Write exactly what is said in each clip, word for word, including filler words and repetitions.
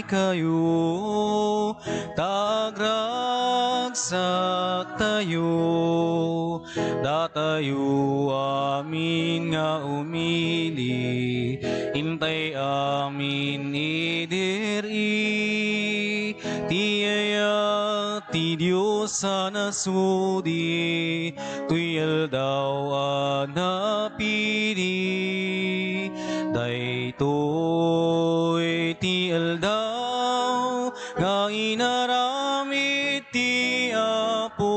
kayo, ta agragsaktayo, datayo amin nga umili, intay amin idiri, ti ayat ti Dios a nasudi, toy aldaw a napili. Daytoy ti aldaw nga inaramid ti Apo.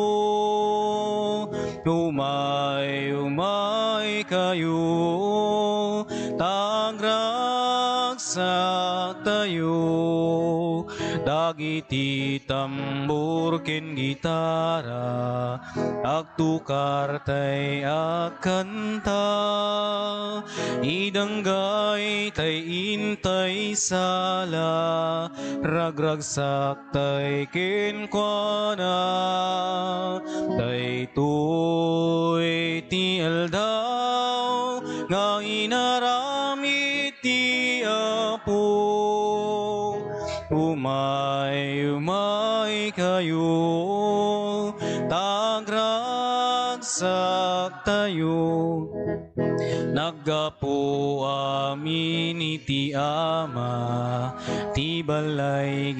Umay, umay kayo, ta agragsaktayo. Dagiti tambor ken gitara, agtukar tay agkanta, idanggay tay intay sala, ragragsak tay kenkuana. Daytoy ti aldaw nga inaramid ti Apo. Umay, umay kayo, ta agragsaktayo. Naggapu amin iti Ama, ti balay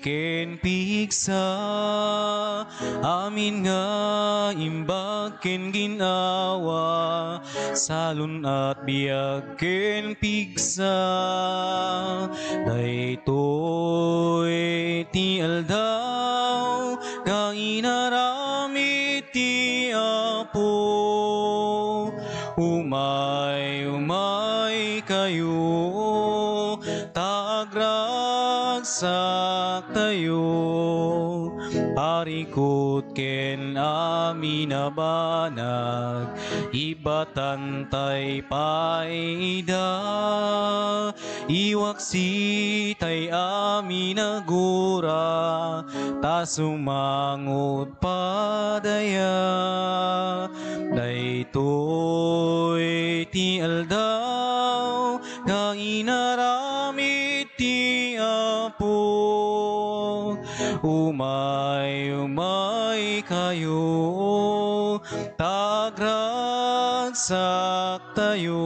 ken pigsa, amin nga imbag ken ginawa, salun-at biag ken pigsa. Daytoy ti aldaw nga inaramid ti Apo. Umay, umay kayo, ta agragsaktayo. Parikut ken amin a banag, ibatan tay pay ida. Iwaksi tay amin a gura, ta sumangot padaya. Daytoy ti aldaw nga inaramid ti Apo. Umay, umay kayo, ta agragsaktayo.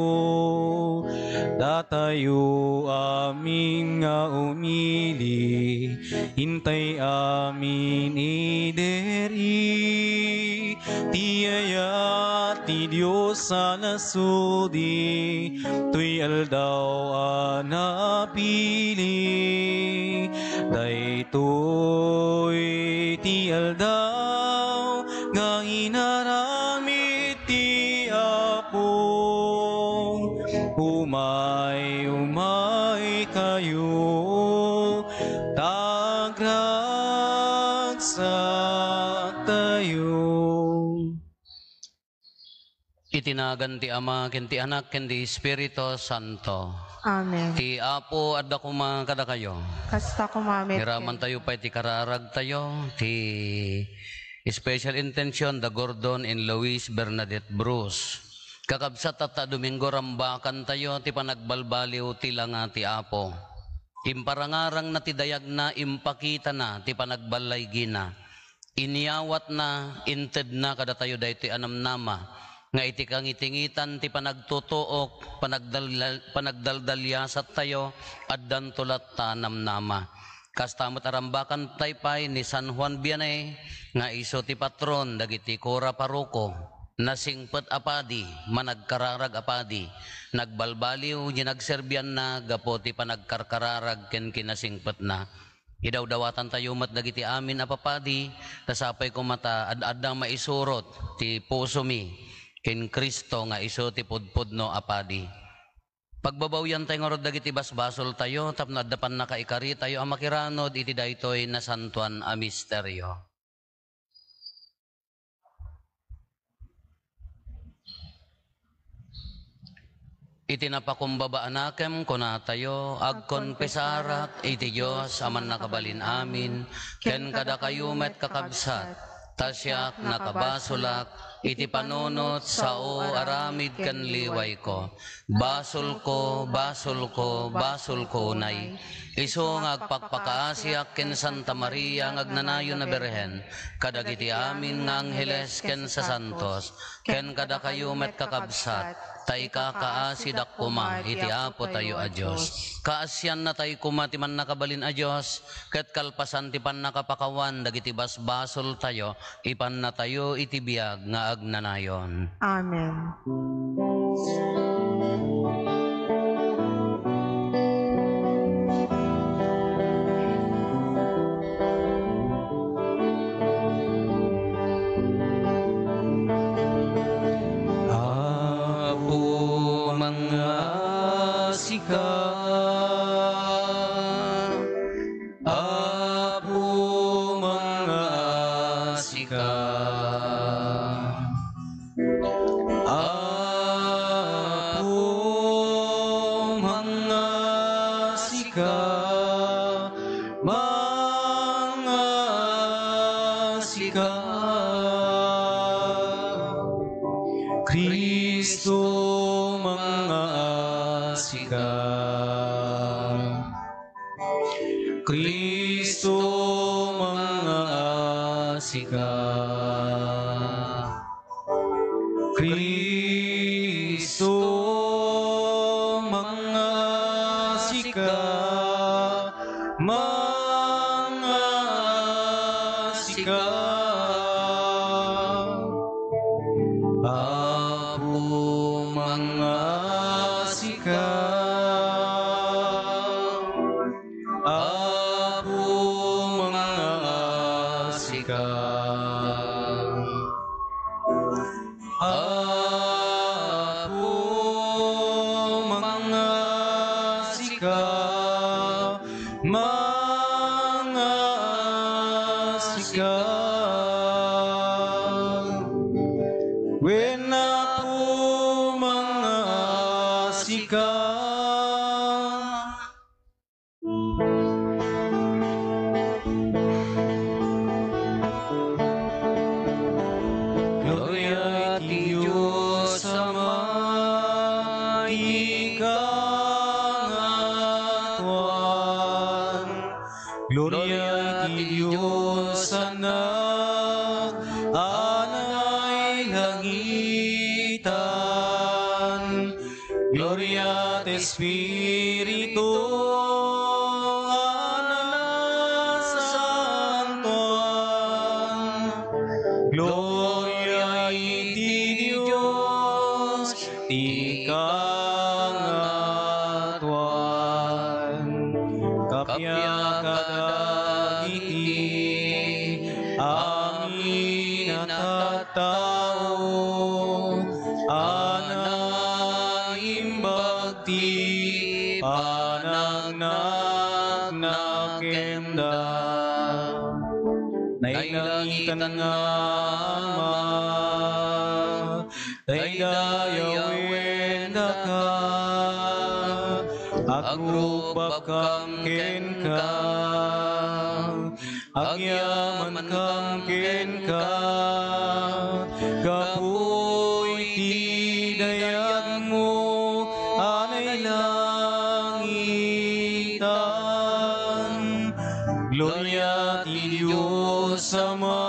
Datayo amin nga umili, intay amin ideri. Ti ayat ti Dios a nasudi, toy aldaw a napili. Daytoy ti aldaw nga inaramid ti Apo. Umay, umay kayo, ta agragsaktayo. Iti nagan ti Ama, ken ti Anak, ken ti Espiritu Santo. Amen. Ti Apo adda koma kadakayo. Kasta koma met. Iramantayo pay ti kararagtayo, ti special intention da Gordon and Lois Bernadette Bruce. Kakabsat, tatta Domingo, rambakantayo ti panagbalbaliw ti langa ti Apo. Imparangarangna ti dayagna, impakitana ti panagballaygina. Inyawatna, intedna kadatayo daytoy a namnama, nga iti kangitingitan ti panagtutuok, panagdal-, panagdaldaliasattayo, addanto latta namnama. Kasta met a rambakan tay pay ni San Juan Vianney, nga isu ti patron dagiti kura paroko, nasingpet a padi, managkararag a padi, nagbalbaliw ti nagserbianna gapu ti panagkarkararag ken kinasingpetna. Idawdawatantayo met dagiti amin a papadi, ta sapay koma ta ad-adda maisurot ti pusomi ken Cristo nga isu ti pudpudno a padi. Pagbabawiantay ngarud dagiti basbasoltayo tapno adda pannakaikaritayo a makiranod iti daytoy nasantoan a misterio. Iti napakumbaba a nakem, kunatayo, agkonfesarak iti Dios a mannakabalin amin, ken kadakayo met, kakabsat, Ta siak, nakabasolak iti panunot sao aramid ken liwayko. Basolko, basolko, basolko unay. Isu nga agpakpakaasiak ken Santa Maria nga agnanayon a Birhen, kadagiti amin nga angheles ken sasantos, ken kadakayo met, kakabsat, ta ikakaasidak koma iti Apotayo a Dios. Kaasiannatayo koma ti Mannakabalin a Dios, ket kalpasan ti pannakapakawan dagiti basbasoltayo, ipannatayo iti biag nga agnanayon. Amen. Apo, mangngaasika. Apo, mangngaasika. Apo, mangngaasika. Mangngaasika. Cristo, mangngaasika. Cristo, mangngaasika. Cristo, mangngaasika. Mangngaasika. Apo, mangngaasika. Apo, mangngaasika. Apo, mangngaasika. Mangngaasika. Wen, Apo, mangngaasika. Gloria iti Dios Ama, iti kangatoan. Gloria iti Dios Anak, anay langitan. Gloria ti Espiritu, anay santoan. Gloria iti Dios ti kangatoan. Kappia kadagiti amin a tattao a naimbag ti panagnagnakenda. Nailangitan nga Ama, daydayawendaka, agrubbakkam kenka, agyamankam kenka, gapu iti dayagmo a nailangitan. Gloria ti Dios Ama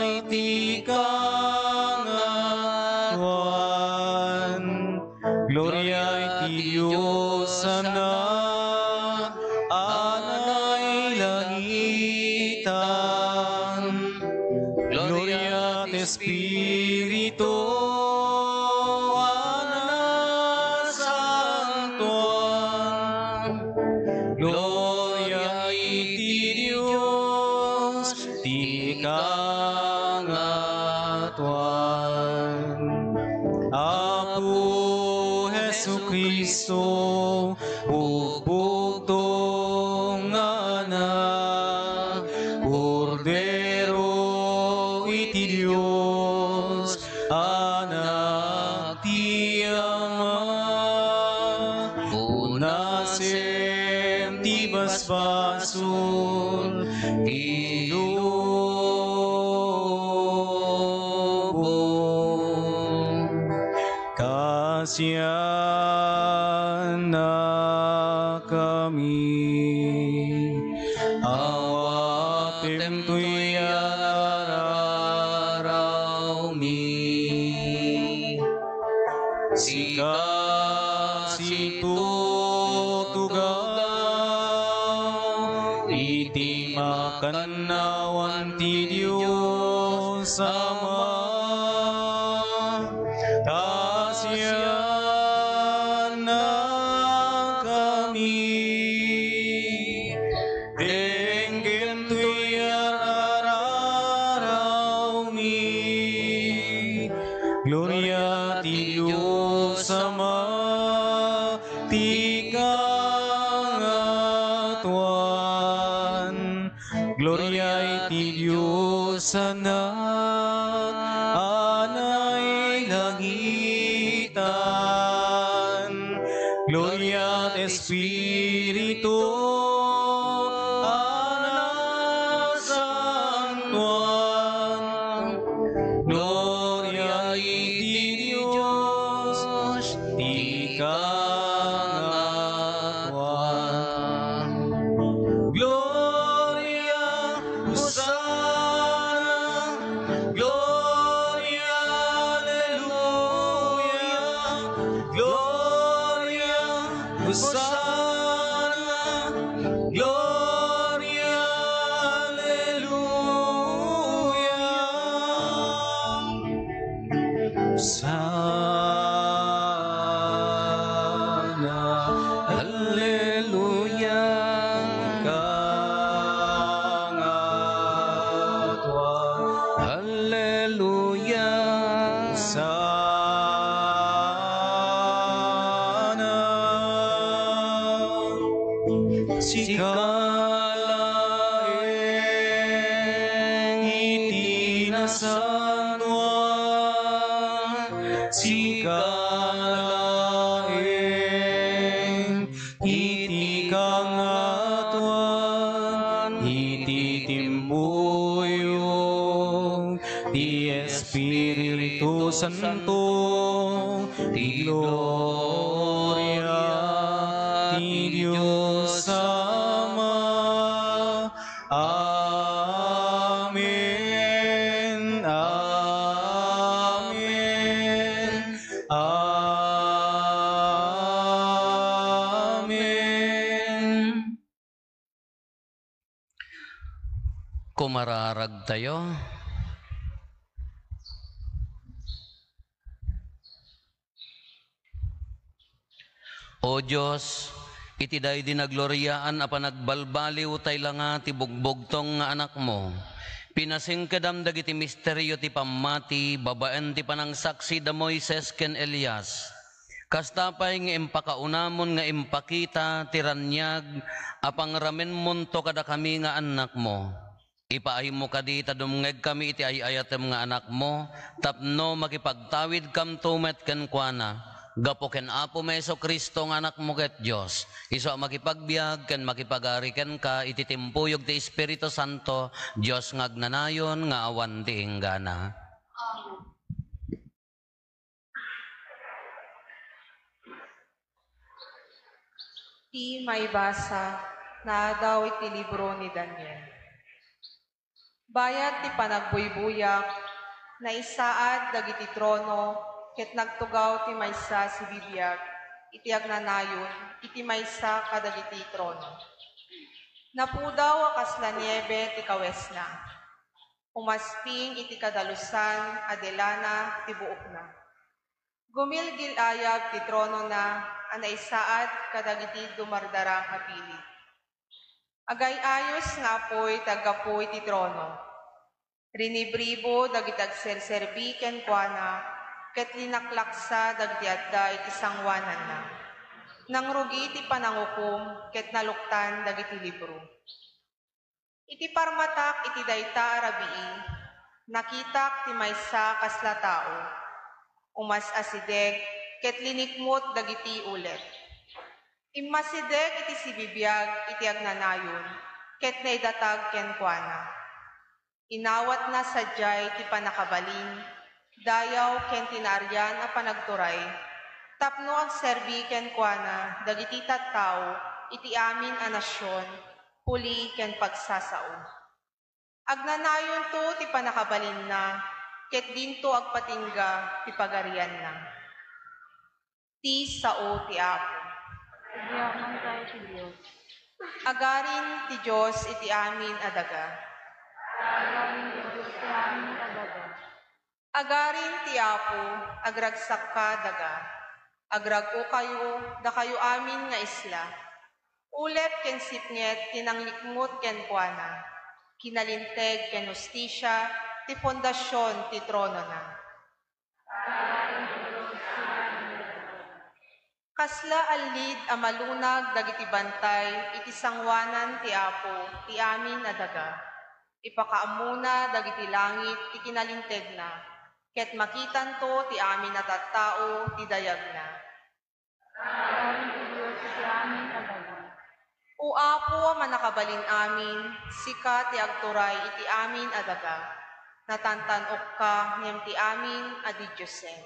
iti kangatoan. Gloria iti Dios Anak a nailangitan. Gloria ti Espiritu a nasantoan. Gloria iti Dios ti kangatoan. Apo Jesu-Cristo, bugbugtong nga Anak, Kordero iti Dios, Anak ti Ama, punasem ti basbasol ti Dios. Siannakami, awatem toy ararawmi. Sika situtugaw iti makannawan ti Dios Ama. Ta siannakami, denggen toy ararawmi. Gloria ti Dios Ama, ti kangatuan. Gloria iti Dios Anak a nailangitan. Gloria ti Espiritu a nasantuan. Gloria iti Dios ti kangatuan. Gloria, Hosanna, Gloria, Alleluia, Gloria, Hosanna, Gloria, Alleluia. Hosanna, Alleluia, kangatuan, Alleluia, Hosanna. Sika laeng iti nasantoan, sika laeng iti kangatuan, iti timpuyog ti Espiritu Santo, ti gloria ti Dios Ama. Amen. Amen. Amen. Kumararagtayo. O Dios, iti daydi nagloriaan a panagbalbaliw tay langa ti bugbugtong nga Anakmo, pinasingkedam dagiti misterio ti pammati babaen ti panangsaksi da Moises ken Elias. Kasta pay nga impakaunamon nga impakita ti raniag a pangramenmonto kadakami nga annakmo. Ipaaymo kadi ta dumngegkami iti ay-ayatem nga Anakmo tapno makipagtawidkamto met kenkuana. Gapu ken Apomi Jesu-Cristo nga Anakmo ket Dios, isu a makipagbiag ken makipagari kenka iti timpuyog ti Espiritu Santo, Dios nga agnanayon nga awan ti inggana. Amen. Ti maibasa naadaw iti libro ni Daniel. Bayat ti panagbuybuyak, naisaad dagiti trono ket nagtugaw ti maysa a sibibiag iti agnanayon iti maysa kadagiti trono. Napudaw a kasla niebe ti kawesna. Umasping iti kadalusan a delana ti buokna. Gumilgil-ayab ti tronona a naisaad kadagiti dumardarang a pilit. Agay-ayos nga apuy ti aggapu iti trono. Rinibribo dagiti agserserbi kenkuana ket linaklaksa dagiti adda iti sangoananna. Nangrugi ti panangukom ket naluktan dagiti libro. Iti parmatak iti dayta a rabii, nakitak ti maysa a kasla tao. Umas-asideg ket linikmut dagiti ulet. Immasideg iti sibibiag iti agnanayon ket naidatag kenkuana. Inawatna sadiay ti pannakabalin, dayaw ken ti naarian a panagturay, tapno agserbi kenkuana dagiti tattao iti amin a nasion, puli ken pagsasao. Agnanayonto ti pannakabalinna, ket dinto agpatingga ti pagarianna. Ti sao ti Apo. Agyaman tayo ti Dios. Agarin ti Dios iti amin a daga. Agarin ti Dios iti amin a daga. Agarin ti Apo, agragsakka daga. Agrag-okayo, dakayo amin nga isla. Ulep ken sipnget ti nanglikngot kenkuana. Kinalinteg ken hustisia ti fondasion ti tronona. Kasla allid a malunag dagiti bantay iti sangoanan ti Apo ti amin a daga. Ipakaammona dagiti langit ti kinalintegna, ket makitanto ti amin a tattao ti dayagna. Agarin ti Dios iti amin a daga. O Apo a Mannakabalin-amin, sika ti agturay iti amin a daga. Natantan-okka ngem ti amin a didiosen.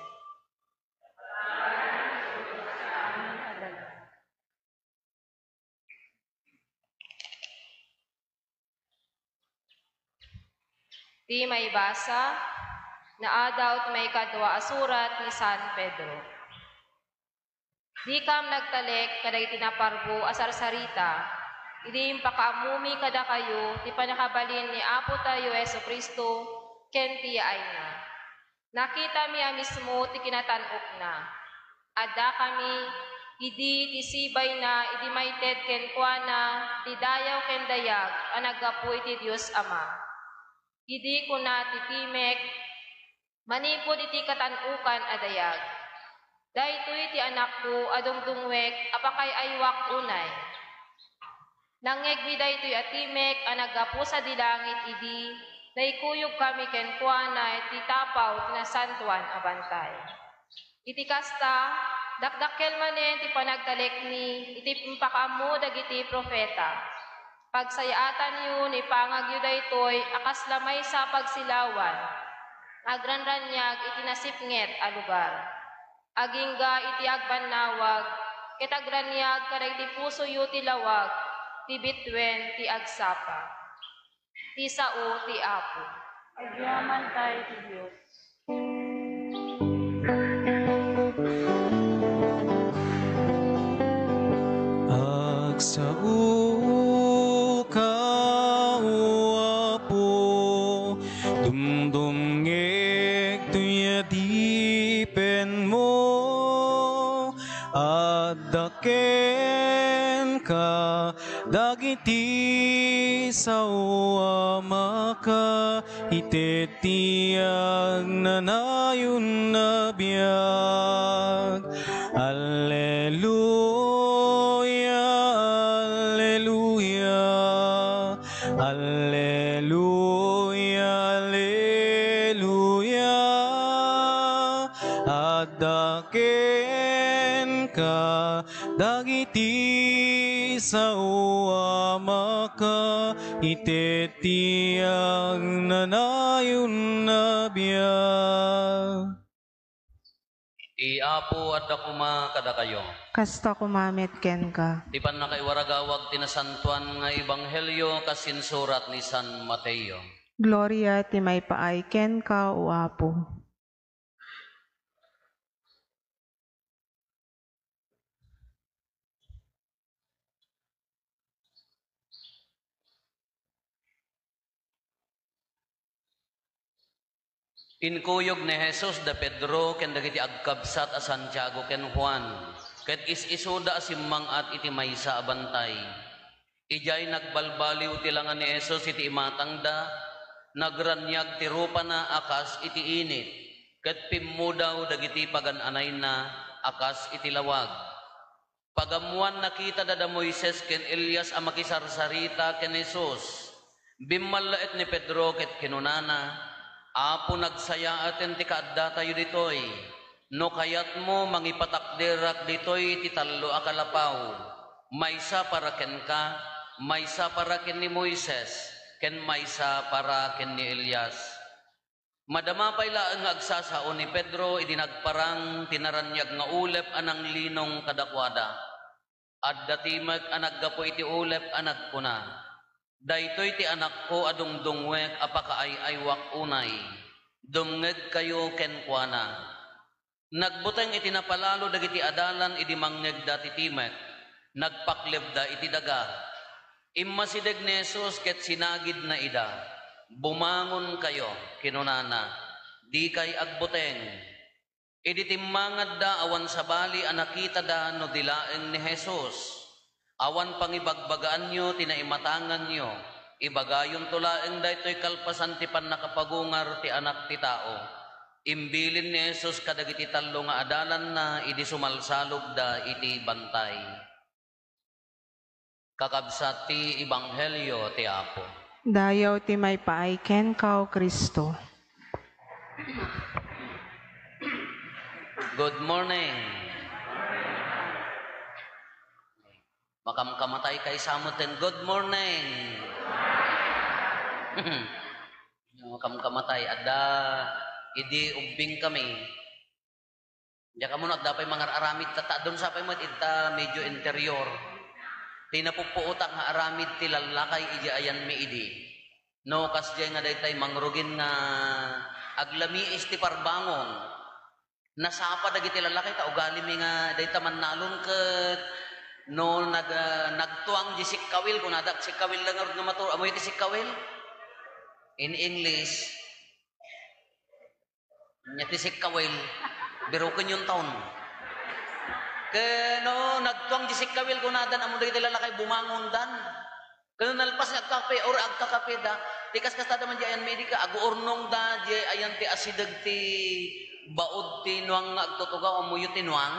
Ti maibasa, naadaw ti maikadua a surat ni San Pedro. Dikam nagtalek kadagiti naparbo a sarsarita, idi impakaammomi kadakayo ti pannakabalin ni Apo tayo Jesu-Cristo ken ti yaayna. Nakitami a mismo ti kinatan-okna. Addakami idi ti sibayna idi maited kenkuana ti dayaw ken dayag a naggapu iti Dios Ama. Idi kuna ti timek, manipud iti katan-okan a dayag, "Daytoy ti Anakko a dungdungwek a pakaay-aywak unay." Nangngegmi daytoy a timek a naggapu sadi langit idi naikuyogkami kenkuana iti tapaw ti Nasantoan a Bantay. Iti kasta, dakdakkel manen ti panagtalekmi iti impakaammo dagiti profeta. Pagsayaatanyo no ipangagyo daytoy a kasla maysa a pagsilawan nga agranraniag iti nasipnget a lugar. Agingga iti agbannawag, ket agraniag kadagiti pusoyo ti lawag ti bituen ti agsapa. Ti sao ti Apo. Agyaman tayo ti Dios. Agsaoka, O Apo, dumdumngeg ti adipenmo. Adda kenka dagiti sao a makaitedti agnanayon a biag. Alleluia, alleluia, alleluia, alleluia. Adda kenka dagiti sao a makaitedti agnanayon a biag. Ti Apo adda koma kadakayo. Kasta koma met kenka. Ti pannakaiwaragawag ti nasantoan nga ebanghelio kas insurat ni San Mateo. Gloria ti maipaay kenka, O Apo. Inkuyog ni Jesus da Pedro ken dagiti agkabsat a Santiago ken Juan, ket is-isuda a simmang-at iti maysa a bantay. Idiay nagbalbaliw ti langa ni Jesus iti imatangda, nagraniag ti rupana a kas iti init, ket pimmudaw dagiti pagan-anayna a kas iti lawag. Pagammoan, nakitada da Moises ken Elias a makisarsarita ken Jesus. Bimmallaet ni Pedro ket kinunana, "Apo, nagsayaaten ti kaaddatayo ditoy. No kayatmo, mangipatakderak ditoy ti tallo a kalapaw, maysa para kenka, maysa para ken ni Moises, ken maysa para ken ni Elias." Madama pay laeng nga agsasao ni Pedro idi nagparang ti naraniag nga ulep a nanglinong kadakuada. Adda timek a naggapu iti ulep a nagkuna, "Daytoy ti Anakko a dungdungwek a pakaay-aywak unay. Dumngegkayo kenkuana." Nagbuteng iti napalalo dagiti adalan idi mangngegda ti timek. Nagpaklebda iti daga. Immasideg ni Jesus ket sinagidna ida. "Bumangonkayo," kinunana. "Dikay agbuteng." Idi timmangadda, awan sabali a nakitada no di laeng ni Jesus. "Awan pangibagbagaanyo ti naimatanganyo. Ibagayonto laeng daytoy kalpasan ti pannakapagungar ti Anak ti Tao." Imbilin ni Jesus kadagiti tallo nga adalanna idi sumalsalogda iti bantay. Kakabsat ti Ebanghelio ti Apo. Dayaw ti maipaay kenka, O Cristo. Good morning. Makamkamatay kaysa metten, "Good morning." Makamkamatay, adda idi ubbing kami. Diak ammo no adda pay mangar-aramid, ta, ta adun sa pay met ita medyo interior. Ti napuppuotak nga aramid ti lallakay idiay ayanmi idi. No, kasdiay nga daytay mangrugin nga aglamiis ti parbangon. Nasapa dagiti lallakay ta ugalimi nga dayta mannalon ket no nag-, ah, nagtuang di sikkawil, kunadak sikkawil la ngarud nga matur-, ammoyo ti sikkawil? In English, nya ti sikkawil, biroken yon taon. Ken no nagtuang di sikkawil, kunadan, ammo dagiti lallakay bumangondan. Ken no nalpas nga agkape, or agkakapeda, ti kaskastada man di ayanmi idi, aguurnongda, di ayan ti asideg ti baud ti nuang nga agtutugaw, ammoyo ti nuang?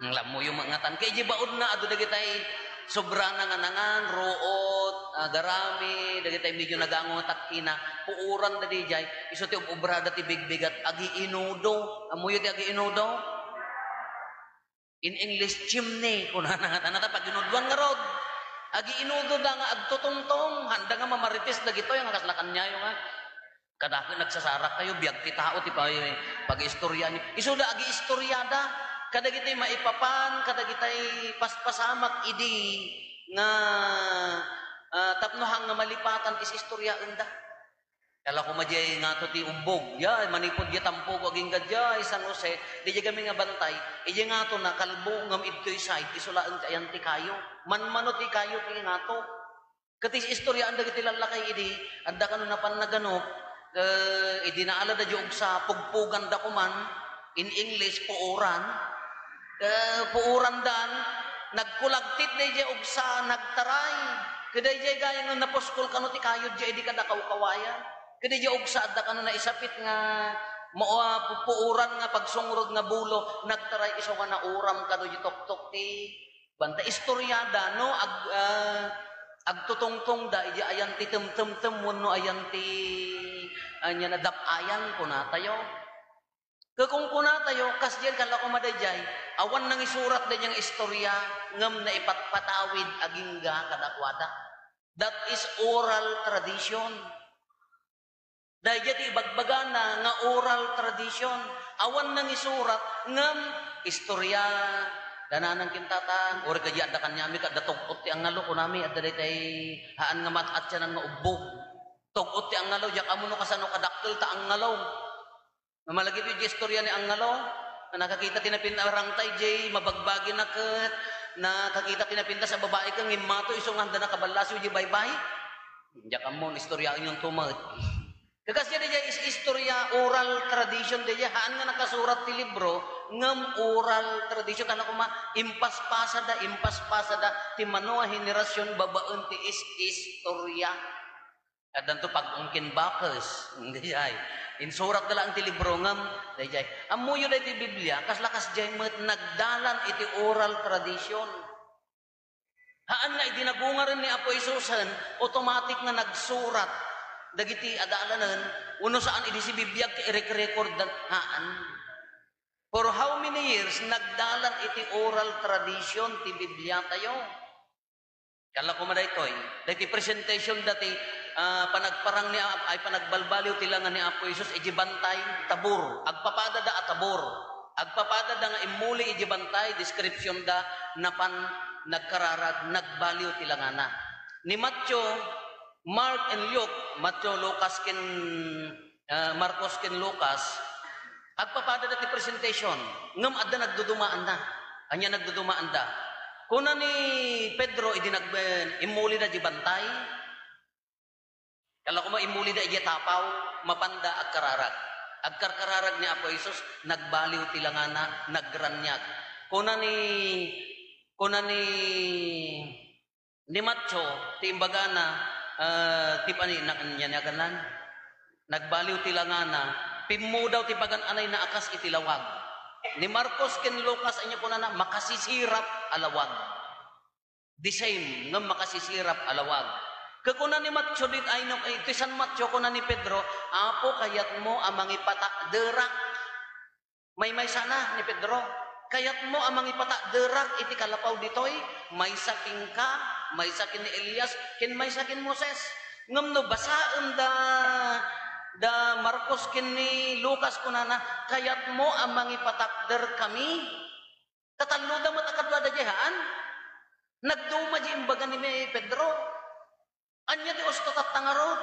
Ammoyo met ngatan. Kay di baudna, adu dagitay sobrana nga nangan, ruot, ah, garami, dagitay medyo nagango nga takkina, puoran da dijay, isu ti ub-ubrada ti bigbigat, agiinudo. Ammoyo ti agiinudo? In English, chimney, kunana. Tana ta paginudoan ngarud. Agiinudo da nga agtutungtong, handa nga mamarites dagitoy nga kasla kaniayo nga. Kadakkel nagsasarak kayo, biag ti tao ti pag-, pag-istorya ni. Isuda agiistorya da kadagiti maipapan, kadagitay paspasamak idi nga, ah, tapno haan nga malipatan is istoryaenda. Kala ko madiay ngato ti ubbog. Ya, manipud ya tampugo agingga diay San Jose, di diay kami nga bantay. Idiay ngato na kalbo ngem idtoy side, isu laeng ti ayan ti kayo. Manmano ti kayo ti ngato. Ket is-, istoriaan dagiti lallakay idi, adda kano napan naganup, eh, idi naalada di ugsa, pugpuganda koman, in English, puoran. Eh, puorandan, nagkulagtit daydiay ugsa, nagtaray. Ket daydiay gayam nga napuskol kano ti kayod, diay idi kada kawkawayan. Ket daydiay ugsa, adda kano naisapit nga mao a pu-, puoran nga pagsungrod nga bulo, nagtaray isu nga nauram kano di toktok ti Banta istoriada, no, ag-, ah, agtutungtongda iti ayan ti temtemtem wenno ayan ti, ania na, dap-ayan, kunatayo. Ket kunkunatayo, kasdiay kala koma daydiay, awan nangisurat daydiay nga istorya, ngem naipatpatawid agingga kadakuada. That is oral tradition. Daydiay ti ibagbagana nga oral tradition. Awan nangisurat ngem istorya. Dananan kintata, uray kadi adda kaniami, adda tug-ot ti angngalo, kunami, adda daytay haan nga mat-atianan nga ubbog. Tug-ot ti angngalo, diak ammo no kasano kadakkel ta angngalo. Malagip iti istorya ni angngalo, nakakita ti napinta, rangtay diay mabagbagi na ket nakakita ti napintas a babai ken ngimmato isu nga handa nakaballasiw diay baybay. Diak ammo, istoryaenyon to met. Kakas diay is-, istorya, oral tradition diay, haan nga nakasurat ti libro, ngem oral tradition, kano koma, impaspasada, impaspasada, ti mano a henerasyon babaen ti is-, istorya. Addanto pag-ungkin bakes, diay. Insurat da laeng ti libro ngem, diay. Ammoyo daytoy Biblia, kasla kasdiay met nagdalan iti oral tradition. Haan nga idi nagungaren ni Apo Jesusen, automatic nga nagsurat dagiti adalanen, wenno saan idi si Biblia ket irek-record dan, haan. For how many years nagdalan iti oral tradition ti Biblia tayo? Kala ko madaytoy, daytoy presentation dati, Ah, panagparang ni, ay, panagbalbaliw ti langa ni Apo Jesus iti bantay, Tabor. Agpapadada a Tabor. Agpapadada nga immuli iti bantay, description da, napan nagkararag, nagbaliw ti langana. Ni Matthew, Mark and Luke, Matthew, Lucas ken, ah, Marcos ken Lucas, agpapadada ti presentation, ngem adda nagdudumaanna. Ania nagdudumaanda? Kuna ni Pedro, idi nag-, immulida di bantay, kala koma immulida idiay tapaw, mapanda agkararag. Agkarkararag ni Apo Jesus, nagbaliw ti langana, nagraniag. Kuna ni, kuna ni, ni Matthew, ti imbagana, ah, ti pani-, na-, ania ni agannan? Nagbaliw ti langana, pimmudaw ti pagan-anayna a kas iti lawag. Ni Marcos ken Lucas, ania kunana? Makasisirap a lawag. The same, ngem makasisirap a lawag. Ket kuna ni Matthew dit, ay, no, iti San Matthew, kuna ni Pedro, "Apo, kayatmo a mangipatakderak." Maymaysana ni Pedro, "Kayatmo a mangipatakderak iti kalapaw ditoy, maysa kenka, maysa ken ni Elias, ken maysa ken Moses." Ngem no basaem da, da Marcos ken ni Lucas, kunana, "Kayatmo a mangipatakderkami?" Katalloda met a kaduada diay haan. Nagduma diay imbaga ni Pedro. Ania ti usto tatta ngarud?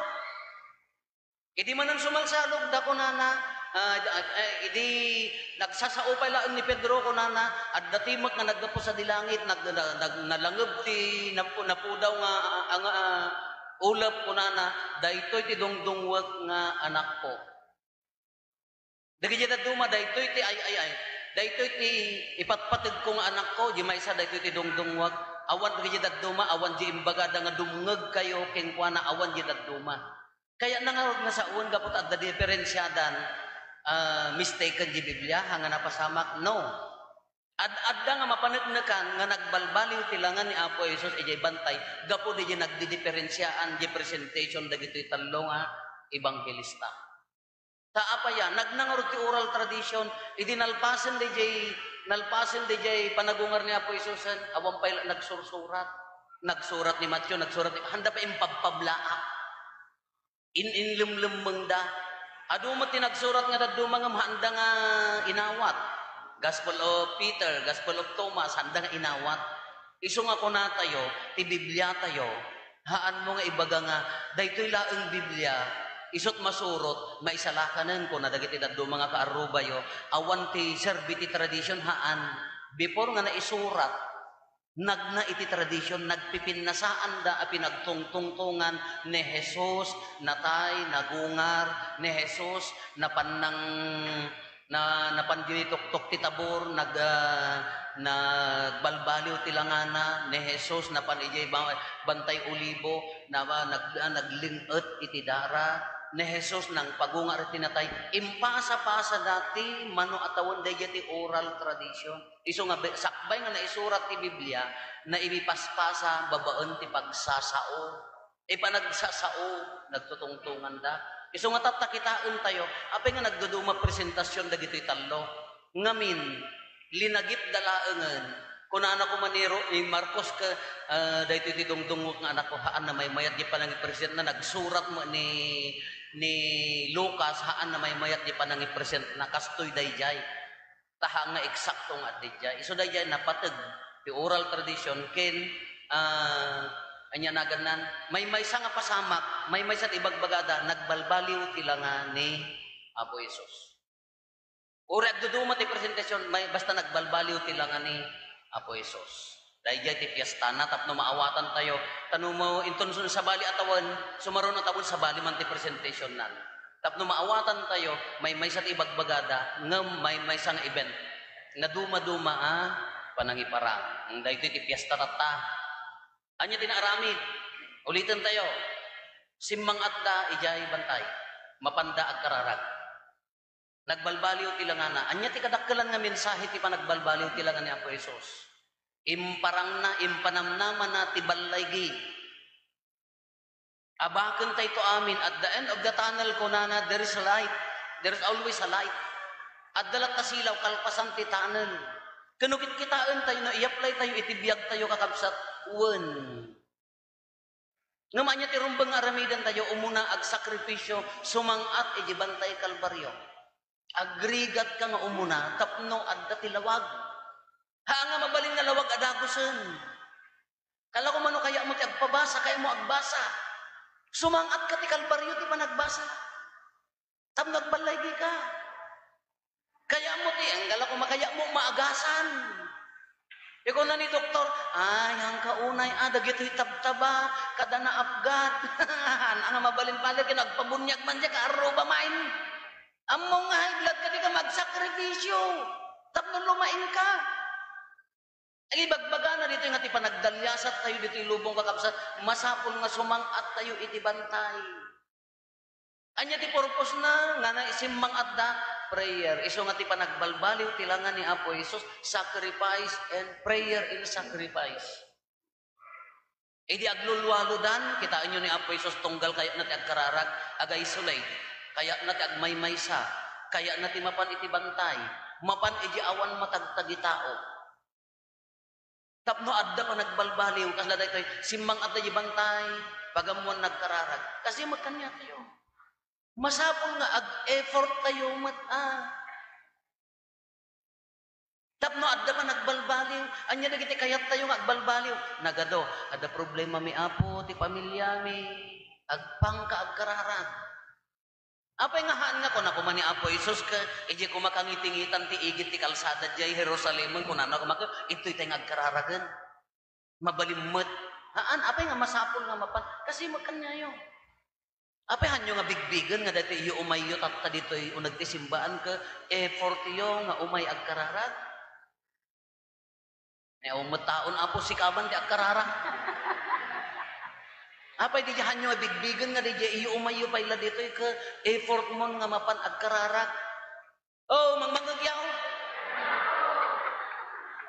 Idi manen sumalsalogda, kunana, ah, ah, idi nagsasao pay laeng ni Pedro, kunana, adda timek nga naggapu sadi langit, nag-, nag-, nag-, nalangeb ti napu-, napudaw nga, ah, nga, ah, ulep, kunana, "Daytoy ti dungdungwek nga anakko." Dagiti dadduma, daytoy ti ay, ay, ay. Daytoy ti ipatpategko nga anakko, di maysa daytoy ti dungdungwek. Awan dagiti dadduma, awan di imbagada nga dumngegkayo kenkuana, awan di dadduma. Kayatna ngarud nga saoen gapu ta adda diferensiadan, ah, mistaken di Biblia, ha nga napasamak? No. Ad-adda nga mapaneknekan nga nagbalbaliw ti langa ni Apo Jesus idiay bantay gapu didiay nagdidiferensiaan di presentation dagitoy tallo nga ebanghelista. Ta apay a, nagna ngarud ti oral tradition, idi nalpasen daydiay, nalpasen daydiay panagungar ni Apo Jesusen, awan pay la nagsursurat. Nagsurat ni Mateo, nagsurat ni, handa pay impabpablaak. In-, inlemlemmengda. Adu met ti nagsurat nga dadduma ngem handa nga inawat. Gospel of Peter, Gospel of Thomas, handa nga inawat. Isu nga kunatayo, ti Bibliatayo, haanmo nga ibaga nga, "Daytoy laeng Biblia, isut' masurot, maisalakanen," kuna dagiti dadduma nga kaarrubayo, awan ti serbi ti tradition, haan. Before nga naisurat, nagna iti tradition, nagpipinnasaanda a pinagtungtungtongan ni Jesus, natay, nagungar, ni Jesus, napan nang na, napan ditoy tuktok ti Tabor, nag-, ah, nagbalbaliw ti langana, ni Jesus napan idiay ba-, Bantay Olibo, na, nag-, ah, nagling-et iti dara, ni Jesus nangpagungar iti natay. Impasa-pasa dati mano a tawen daydiay ti oral tradition. Isu nga be-, sakbay nga naisurat ti Biblia, naipaspasa babaen ti pagsasao. Ipanagsasao, nagtutungtonganda. Isu nga tatta kitaentayo, apay nga nagduduma presentasion dagitoy tallo? Ngamin, linagipda laengen. Kunana koma ni Ro-, ni Marcos ket, ah, "Daytoy ti dungdungngek nga anakko, haan na maymayat di panangipresentna." Nagsurat met ni, ni Lucas, "Haan na maymayat di panangipresentna." Kastoy daydiay. Ta haan nga eksakto nga adda idiay. Isu daydiay napateg ti oral tradition ken, ah, ania nagannan, maymaysa nga pasamak, maymaysa ti ibagbagada, nagbalbaliw ti langa ni Apo Jesus. Uray agduduma ti presentasion, may, basta nagbalbaliw ti langa ni Apo Jesus. Daydiay ti piestana tapno maawatantayo. Ta no mo-, inton sun-, sabali a tawen, sumaruno a tawen, sabali man ti presentationnan. Tapno maawatantayo, maymaysa ti ibagbagada, ngem maymaysa nga event. Nadumaduma a panangiparang. Daytoy ti piesta tatta. Ania ti naaramid? Ulitentayo. Simmang-atda idiay bantay. Mapanda agkararag. Nagbalbaliw ti langana. Ania ti kadakkelan nga mensahe ti panagbalbaliw ti langa ni Apo Jesus? Imparangna, impanamnamana ti balligi. Abakentayto amin, at the end of the tunnel, kunana, "There is a light. There is always a light." Adda latta silaw, kalpasan ti tunnel. Ken no kitkitaentayo, no i-apply tayo iti biagtayo, kakabsat, wen. Ngem ania ti rumbeng nga aramidentayo? Umuna, agsakripisio, sumang-at iti bantay Kalbario. Agrigatka nga umuna tapno adda ti lawag. Haan nga mabalin nga lawag a dagusen. Kala ko mano kayatmo ti agpabasa, kayatmo agbasa. Sumang-atka ti Kalbario ti panagbasa. Tapno agballaygayka. Kayatmo ti, ang kala ko makayatmo maagasan. Ikuna ni doktor, "Ay, hangka unay, ah, dagitoy tabtaba, kada naapgat." Haan nga mabalin pay ken agpabuniag man diay, kaarruba main. Ammom nga high blood ka, dika magsakripisio. Tapno lumaingka. Ay, ibagbagana ditoy nga ti panagdaliasattayo ditoy lubong, kakabsat, masapul nga sumang-attayo iti bantay. Ania ti purpose na nga naisimmang-atda? Prayer. Isu nga ti panagbalbaliw ti langa ni Apo Jesus, sacrifice and prayer in sacrifice. Idi aglulualudan, kitaenyo ni Apo Jesus, tunggal kayatna ti agkararag, aga-isolate, kayatna ti agmaymaysa, kayatna ti mapan iti bantay, mapan idi awan matagtagitao. Tapno adda panagbalbaliw, kasla daytoy, simmang-at daydi bantay, pagammoan nagkararag. Kasi met kaniatayo. Masapul nga ag-effort tayo met, ah. Tapno adda panagbalbaliw, ania dagiti kayattayo nga agbalbaliw? Nagadu, adda problemami, Apo, ti pamiliami. Agpangka agkararag. Apay nga haan nga kuna koma ni Apo Jesus ket idiay koma kangitingitan ti igid ti kalsada diay Jerusalem, kunana koma ket, "Ditoy tay nga agkararagen. Mabalin met." Haan, apay nga masapul nga mapan? Kasi met kaniayo. Apay haanyo nga bigbigen nga daytoy iyo umayyo tatta ditoy uneg ti simbaan ket effortyo nga umay agkararag? Ni umetaon, Apo, sika man ti agkararag. Apay, diay haanyo nga bigbigen nga diay iyo umayyo pay la ditoy ket effortmon nga mapan agkararag? Oh, mangmangngegyaw.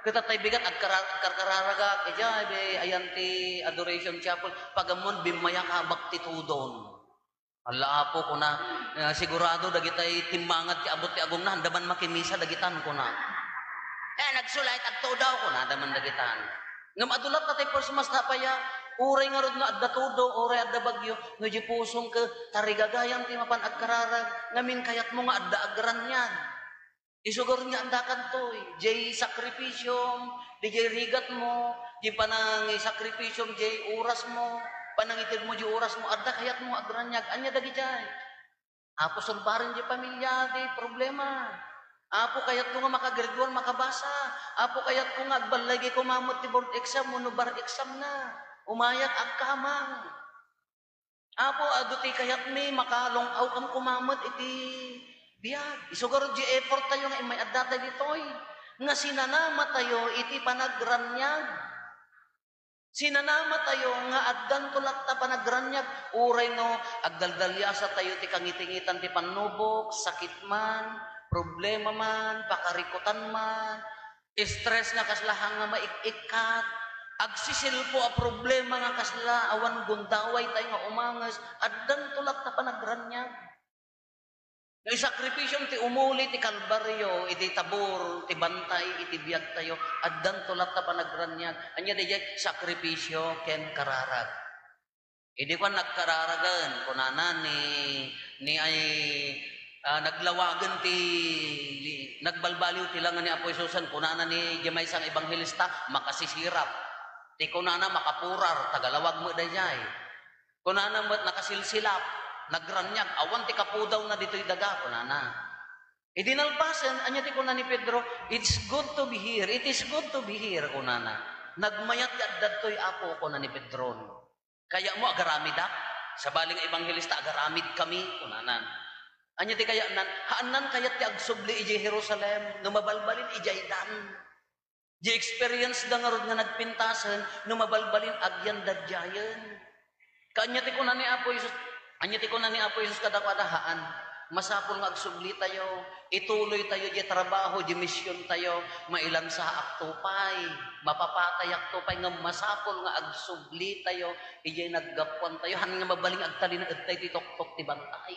Ket tay bigat, agkara-, agkarkararagak, idiay, be, ayan ti Adoration Chapel. Pagammoan, bimmayak abak ti tudon. Alla, Apo, kuna, ah, sigurado dagitay timmangad ti abut ti agongna, anda man makimisa dagitan, kuna. Eh, nagsulayat agtudo, kunada man dagitan. Ngem adu latta tay pursmas ta apay a, uray ngarud no adda tudo, uray adda bagyo, no di pusong ket tarigagayam ti mapan agkararag, ngamin kayatmo nga adda agraniag. Isugar nga andakantoy, jay sakripisyom, di jay rigatmo, di panangisakripisyom, jay orasmo, panangitedmo, di orasmo, adda kayatmo agraniag, ania dagijay? Apo, sulbaren di pamilya, di problema. Apo, kayatko nga makagraduar, makabasa. Apo, kayatko nga agballaygay koma met ti board exam wenno bar exam na. Umayak, agkamang. Apo, adu ti kayatmi, makalung-awkam koma met iti biag. Isugar di effort tayo nga immay adda tay ditoy. Nga sinanama tayo iti panagraniag. Sinanama tayo nga addanto latta panagraniag. Uray no, agdaldaliasa tayo ti kangitingitan ti pannubok, sakit man, problema man, pakarikutan man, stress nga kasla haan nga maik-ikkat, agsisilpo a problema nga kasla awan gundaway tayo nga umanges, addanto latta panagraniag. No isakripisyom ti umuli ti Kalbario, iti tabur, ti bantay, iti biag tayo, addanto latta panagraniag. Ania dayjay? Sakripisyo ken kararag. Idi kuan, nagkararagen, kunana ni, ni ay, ah, naglawagen ti, nagbalbaliw ti langa ni Apo Jesusen, kunana ni diay maysa nga ebanghelista, makasisirap. Ti kunana, makapurar, tagalawag met dayjay. Kunana met, nakasilsilap, nagraniag, awan ti kapudawna ditoy daga, kunana. Idi nalpasen, ania ti kuna ni Pedro? "It's good to be here. It is good to be here," kunana. "Nagmayat ti adda ditoy, Apo," kuna ni Pedro. "Kayatmo agaramidak? Sabali nga ebanghelista, agaramidkami," kunana. Ania ti kayatnan? Haannan kayat ti agsubli idiay Jerusalem, no mabalbalin idiay dan. Di experience da ngarud nga nagpintasen, no mabalbalin agyanda diayen. Kaanya ti kuna ni Apo Jesus, anya ti kuna ni Apo Jesus kadakuada, haan, masapul nga agsubli tayo, ituloy tayo di trabaho, di mision tayo, mailansaak to pay, mapapatayak to pay, ngem masapul nga agsubli tayo, idiay naggapuan tayo, han nga mabalin agtalinaed tayo ti toktok ti bantay.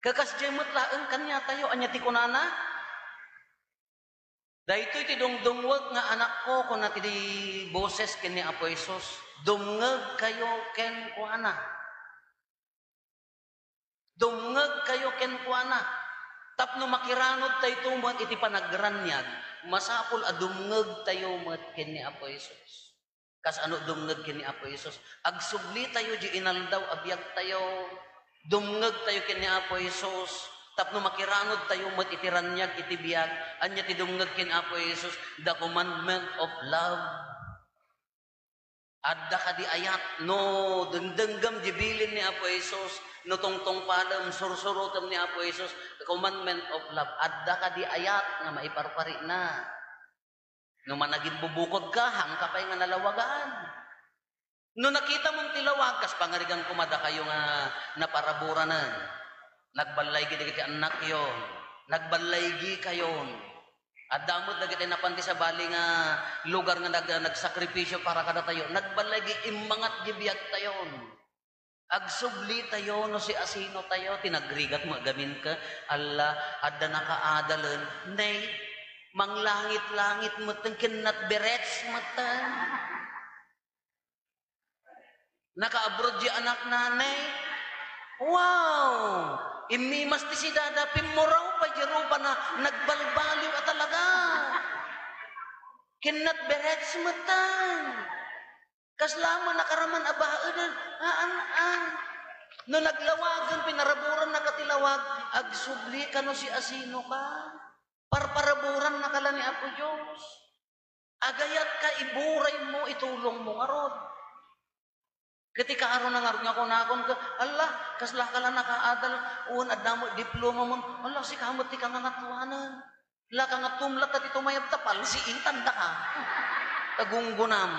Kakas diay met laeng kaniatayo, anya ti kunana? Daytoy ti dungdungwek nga anakko, kuna ti boses ken ni Apo Jesus, dumngegkayo kenkuana. Dumngegkayo kenkuana. Tapno makiranod tayo met iti panagraniag, masapul a dumngegtayo met ken ni Apo Jesus. Kas ano dumngeg ken ni Apo Jesus? Agsubli tayo di inaldaw a biag tayo. Dumngeg tayo ken ni Apo Jesus. Tapno makiranod tayo met iti raniag iti biag, ania ti dumngeg ken Apo Jesus? The commandment of love. Adda kadi ayat no dengdenggem di bilin ni Apo Jesus, no tungtungpalem, sursurotem ni Apo Jesus, the commandment of love. Adda kadi ayat nga maiparparina? No managimbubukodka, haanka pay nga nalawagan. No nakitamon ti lawag, kas pangarigan koma dakayo nga naparaburanen. Nagballaygi dagiti annakyo. Nagballaygi kayon. Adda met dagiti napan ti sabali nga lugar nga nag-, nagsakripisyo para kadatayo. Nagballaygi, immangat di biagtayon. Agsubli tayo no siasino tayo, ti nagrigat mo agamin ka, alla, adda nakaadalen, nay, manglangit-langit metten, kennat berets metten. Naka-abroad di anak nanay. Wow! Immimas ti sidada, pimmuraw pay di rupana, nagbalbaliw a talaga. Kennat berets metten. Kasla met nakaraman a baeden, aan, aan. No naglawagen, pinaraburan na ka ti lawag, agsubli ka no siasino ka. Parparaburan na ka la ni Apo Dios. Agayat ka, iburay mo, itulong mo ngarud. Ket ikaro na ngarud nga kunakon ka, "Alla, kasla ka la nakaadal, wen adda mo diploma mo, alla, sika met ti kangangatuanan." La ka nga tumlak ka ti tumayab ta palsiitan daka. Tagunggunam.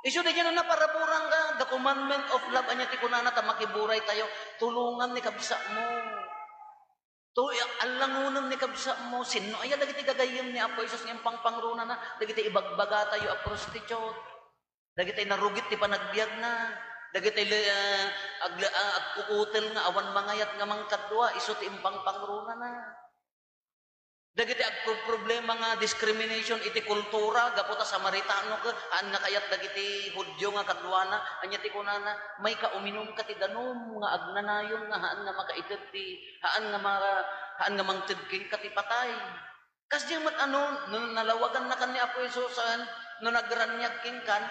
Isu di dyan na naparaburan ka, the commandment of love, anya ti kunana ta makiburay tayo, tulungan ni kabsa mo. To, allangonem ni kabsa mo, sinno aya dagiti gagayyem ni Apo Jesus nga impangpangrunana, dagiti ibagbaga tayo a prostitute. Dagiti narugit ti panagbiagna. Dagiti, ah, ag-, ah, agkukutel nga awan mangayat nga mangkadua, isu ti impangpangrunana. Dagiti agproproblema nga discrimination iti kultura, gapu ta Samaritano ka, haan nga kayat dagiti Judio nga kaduana, ania ti kunana, "Mayka uminum ka ti danum nga agnanayon nga haan nga makaited ti, haan nga ma-, haan nga mangted kenka ti patay." Kasdiay met ano, no nalawagan na kan ni Apo Jesus, no nagraniag kenkan,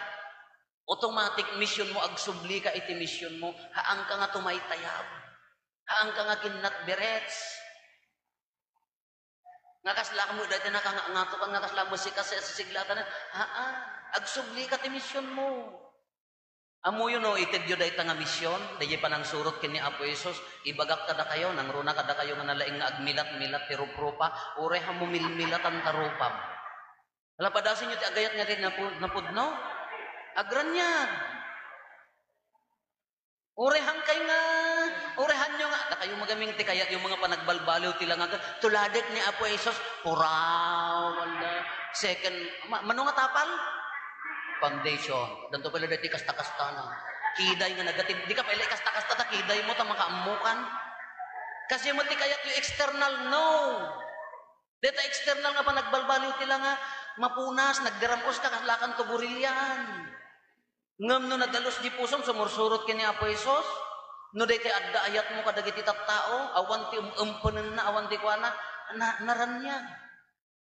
automatic mission mo, agsubli ka iti mission mo, haanka nga tumaytayab, haanka nga kinnatberets. Nga kasla mo dayta nakangangatokan, nga kasla mo sika sa sisiglakan, haa, agsubli ka ti mission mo. Ammoyo no itedyo dayta nga mision, daydiay panangsurot ken ni Apo Jesus, ibagak kadakayo, nangruna kadakayo nga nalaing nga agmilat-milat ti ruprupa, uray hammo milmilatan ta rupam. Ala, padasenyo ti agayat nga ti napu-, napudno? Agraniag. Uray hankay nga, uray hanyo nga, dakayo magaming ti kayatyo mga panagbalbaliw ti langag, tuladek ni Apo Jesus, puraw, wala. Second, ma-, mano nga tapal? Foundation. Danto pala dati kasta-kasta na. Kiday nga nagatib-, di ka pala kasta-kasta ta kiday mo, ta makaammukan. Kasi mo ti kayat yung external, no. Deta external nga panagbalbaliw ti langa, mapunas, nagdiram-os ka, kaslakan to gurilyan. Ngem no nadalus di pusom, sumursurot ken ni Apo Jesus, no daytoy adda ayatmo kadagiti tattao, awan ti um-, umpenenna, awan ti kuana, na-, naraniag.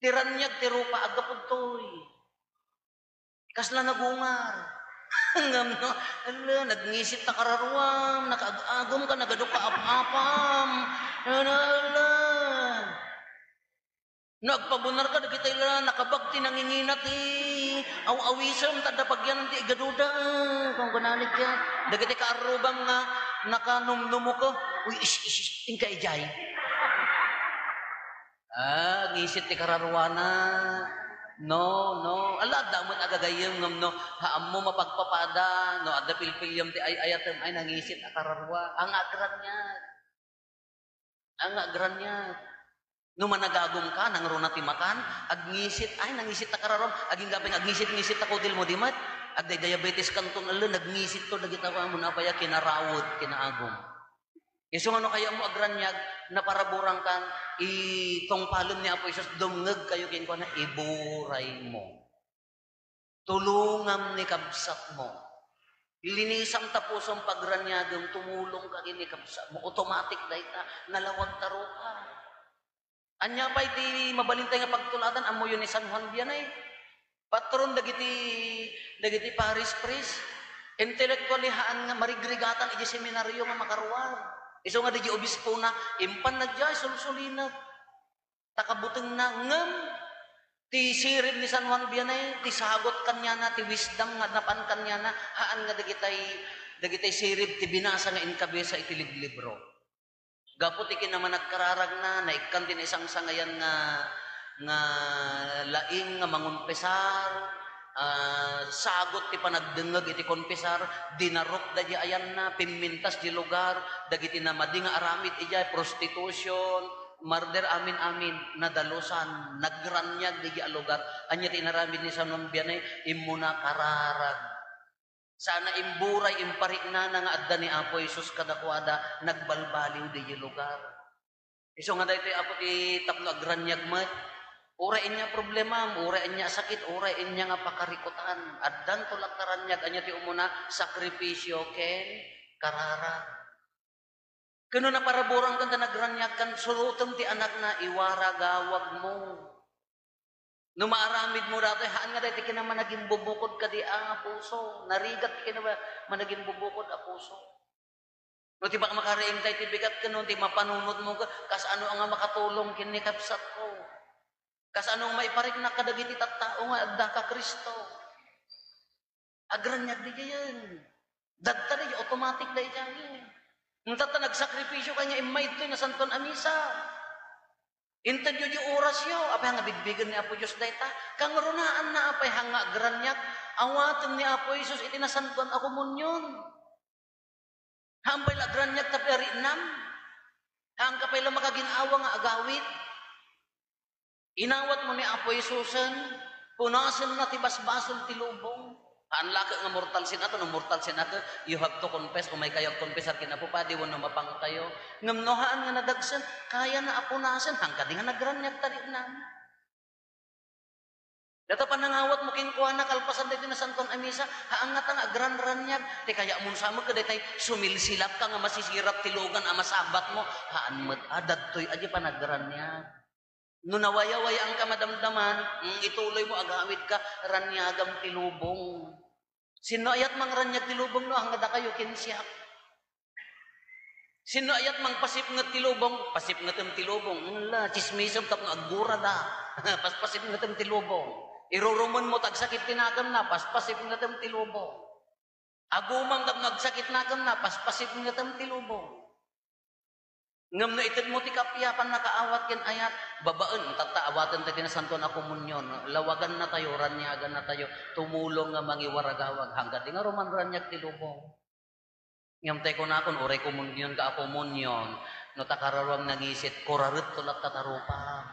Ti raniag ti rupa, aggapu ditoy. Kasla nagungar. Ngem no, ala, nagngisit ta kararuam, nakaag-agum ka, nagaduk ka ap-apam. Ala, ala. No agpabunar ka, dagiti la, nakabag ti nangingina ti aw-awisem, ta adda pagyanan ti igaduda. Kung kunanit ka, dagiti kaarrubam nga nakanumnumok, uy, ish, ish, ish, inka ijay. Ah, ngisit ti kararuana. No, no. Ala, adda met agagayyem ngem no, ha, ammo mapagpapada, no, adda pilpiliam ti ay-ayatem, ay, nangisit a kararua. Ang agraniag. Ang agraniag. No managagum ka, nangruna ti makan, agngisit, ay, nangisit ta kararuam. Agingga pay nga agngisit-ngisit ta kudil mo di met. Agday diabetes kanton, ala, nagngisit to, dagita, mo na pay a kinarawed, kinaagum. Isu nga no kayatmo agraniag, naparaburangkan, itungpalem ni Apo Jesus, dumngegkayo kenkuana, iburaymo. Tulongam ni kabsatmo. Linisam ta pusom, pagraniagem, tumulong ka ken ni kabsatmo. Automatic dayta, nalawag ta ruar. Ania pay ti mabalintay nga pagtulatan? Ammoyo ni San Juan Vianney. Patron dagiti, dagiti parish priest. Intellectually, haan nga marigrigatan iti seminario nga makaruar. Isu nga dagiti obispona, impannada diay sulsulinep. Ta kabutengna, ngem ti sirib ni San Juan Vianney, ti sagot kaniana, ti wisdom nga napan kaniana, haan nga dagitay, dagitay sirib ti binasa nga inkabisa iti liblibro. Gapu ti kinamanagkararagna, naikkan ti naisangsangayan nga, nga laing nga mangonpesar, ah, sagot ti panagdengngeg iti konpesar, dinarukda diay ayanna, pimmintas diay lugar, dagiti namadi nga aramid idiay, prostitution, murder, amin-amin, nadalusan, nagraniag diay a lugar. Ania ti inaramid ni San Juan Vianney? Immuna, kararag. Sana imburay, impariknana nga adda ni Apo Jesus kadakuada, nagbalbaliw diay lugar. Isu nga daytoy, Apo, ti tapno agraniag met. Uray ania problemam, uray ania sakit, uray ania nga pakarikutan. Addanto latta raniag, ania ti umuna, sakripisio ken kararag. Ken no naparaburangkan ta nagraniagkan, surotem ti anakna, iwaragawagmo. No maaramidmo datoy, haan nga daytoy kinamanagimbubukod kadi a puso. Narigat ti kinamanagimbubukod a puso. No ti baka makariingtay ti bigat ken no ti mapanunotmo, ka-, kasano nga makatulong ken ni kabsatko? Kasano nga maipariknak kadagiti tattao nga adda ka Cristo? Agraniag diay. Dadta diay, automatic diay. Ngem tatta, nagsakripisio kaniak, immaydtoy Nasantoan a Misa. Intedyo diay orasyo, apay nga bigbigen ni Apo Dios dayta. Kangrunaanna, apay nga agraniag, awaten ni Apo Jesus iti Nasantoan a Komunion. Haan pay la agraniag tapno ariknam. Haanka pay la makagin-awa nga agawid. Inawatmo ni Apo Jesusen, punasenna ti basbasol ti lubong. Haan la ket nga mortal sin ato, no mortal sin ato, you have to confess, umaykayo agkonfesar ken Apo Padi wenno mapangkayo. Ngem no haan nga nadagsen, kayana a punasen, haan kadi nga nagraniag ta riknam. Dayta panangawatmo kenkuana kalpasan daytoy Nasantoan a Misa, haan ngata nga agranraniag, ti kayatmon sa met ket daytay sumilsilapka nga masisirap ti lugan a masabatmo, haan met a, daytoy a diay panagraniag. No nawayawayangka madamdaman, mm, ituloymo, agawidka, raniagam ti lubong. Sinno ayat mangraniag ti lubong no haan nga dakayo ken siak? Sinno ayat mangpasipnget ti lubong? Pasipngetem ti lubong. Ala, tsismisem tapno aggurada. Paspasipngetem ti lubong. Irurumenmo ta agsakit ti nakemna, paspasipngetem ti lubong. Agumam tapno agsakit nakemna, paspasipngetem ti lubong. Ngem no itedmo ti kappia, pannakaawat ken ayat, babaen, tatta, awaten daytoy Nasantoan a Komunion, lawagannatayo, raniagannatayo, tumulong nga mangiwaragawag, haan kadi nga rumanraniag ti lubong. Ngem tay kunakon, uray komunionka a komunion, no ta kararuam nangisit, kuraretto latta ta rupam.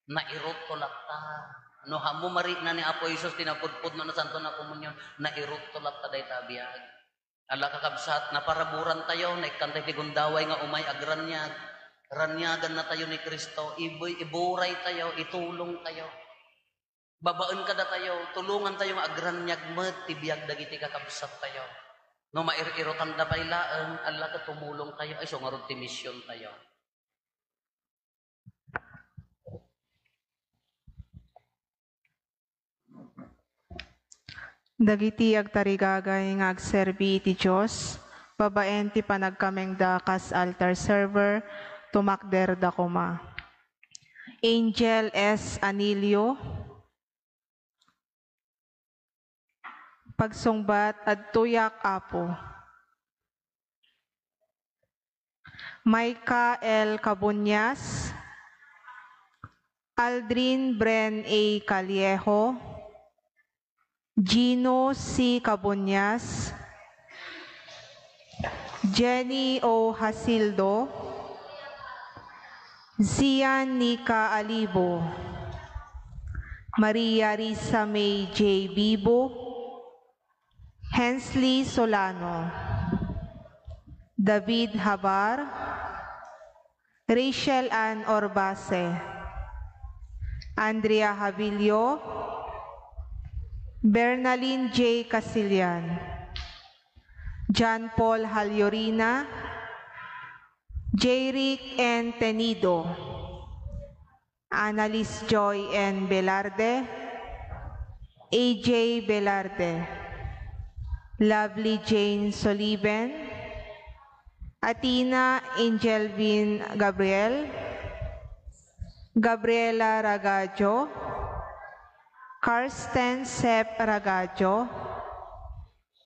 Nairutto latta. No haanmo marikna ni Apo Jesus ti napudpudno a Nasantoan a Komunion, nairutto latta dayta a biag. Ala, kakabsat, naparaburantayo, naikkantayo ti gundaway nga umay agraniag. Raniagannatayo ni Cristo, ibu-, iburaytayo, itulongtayo. Babaen kadatayo, tulongantayo nga agraniag met ti biag dagiti kakabsattayo. No mair-irutanda pay laeng, ala ket tumulongtayo, isu ngarud ti misiontayo. Dagiti agtarigagay nga agserbi iti Dios babaen ti panagkamengda kas altar server, tumakderda koma. Angel S. Anilio, pagsungbat, adtoyak, Apo. Micah L. Cabunias, Aldrin Bren A. Callejo, Gino C. Cabunias, Jenny O. Jasildo, Zian Nica Alibo, Maria Risa May J. Bibo, Hensley Solano, David Habar, Rachel Ann Orbase, Andrea Havillo, Bernalyn J. Casilian, John Paul Haliorina, J. Rick N. Tenido, Annalise Joy N. Velarde, A J Velarde, Lovely Jane Soliven, Athena Angelvin Gabriel, Gabriela Ragajo, Karsten Sep Ragajo,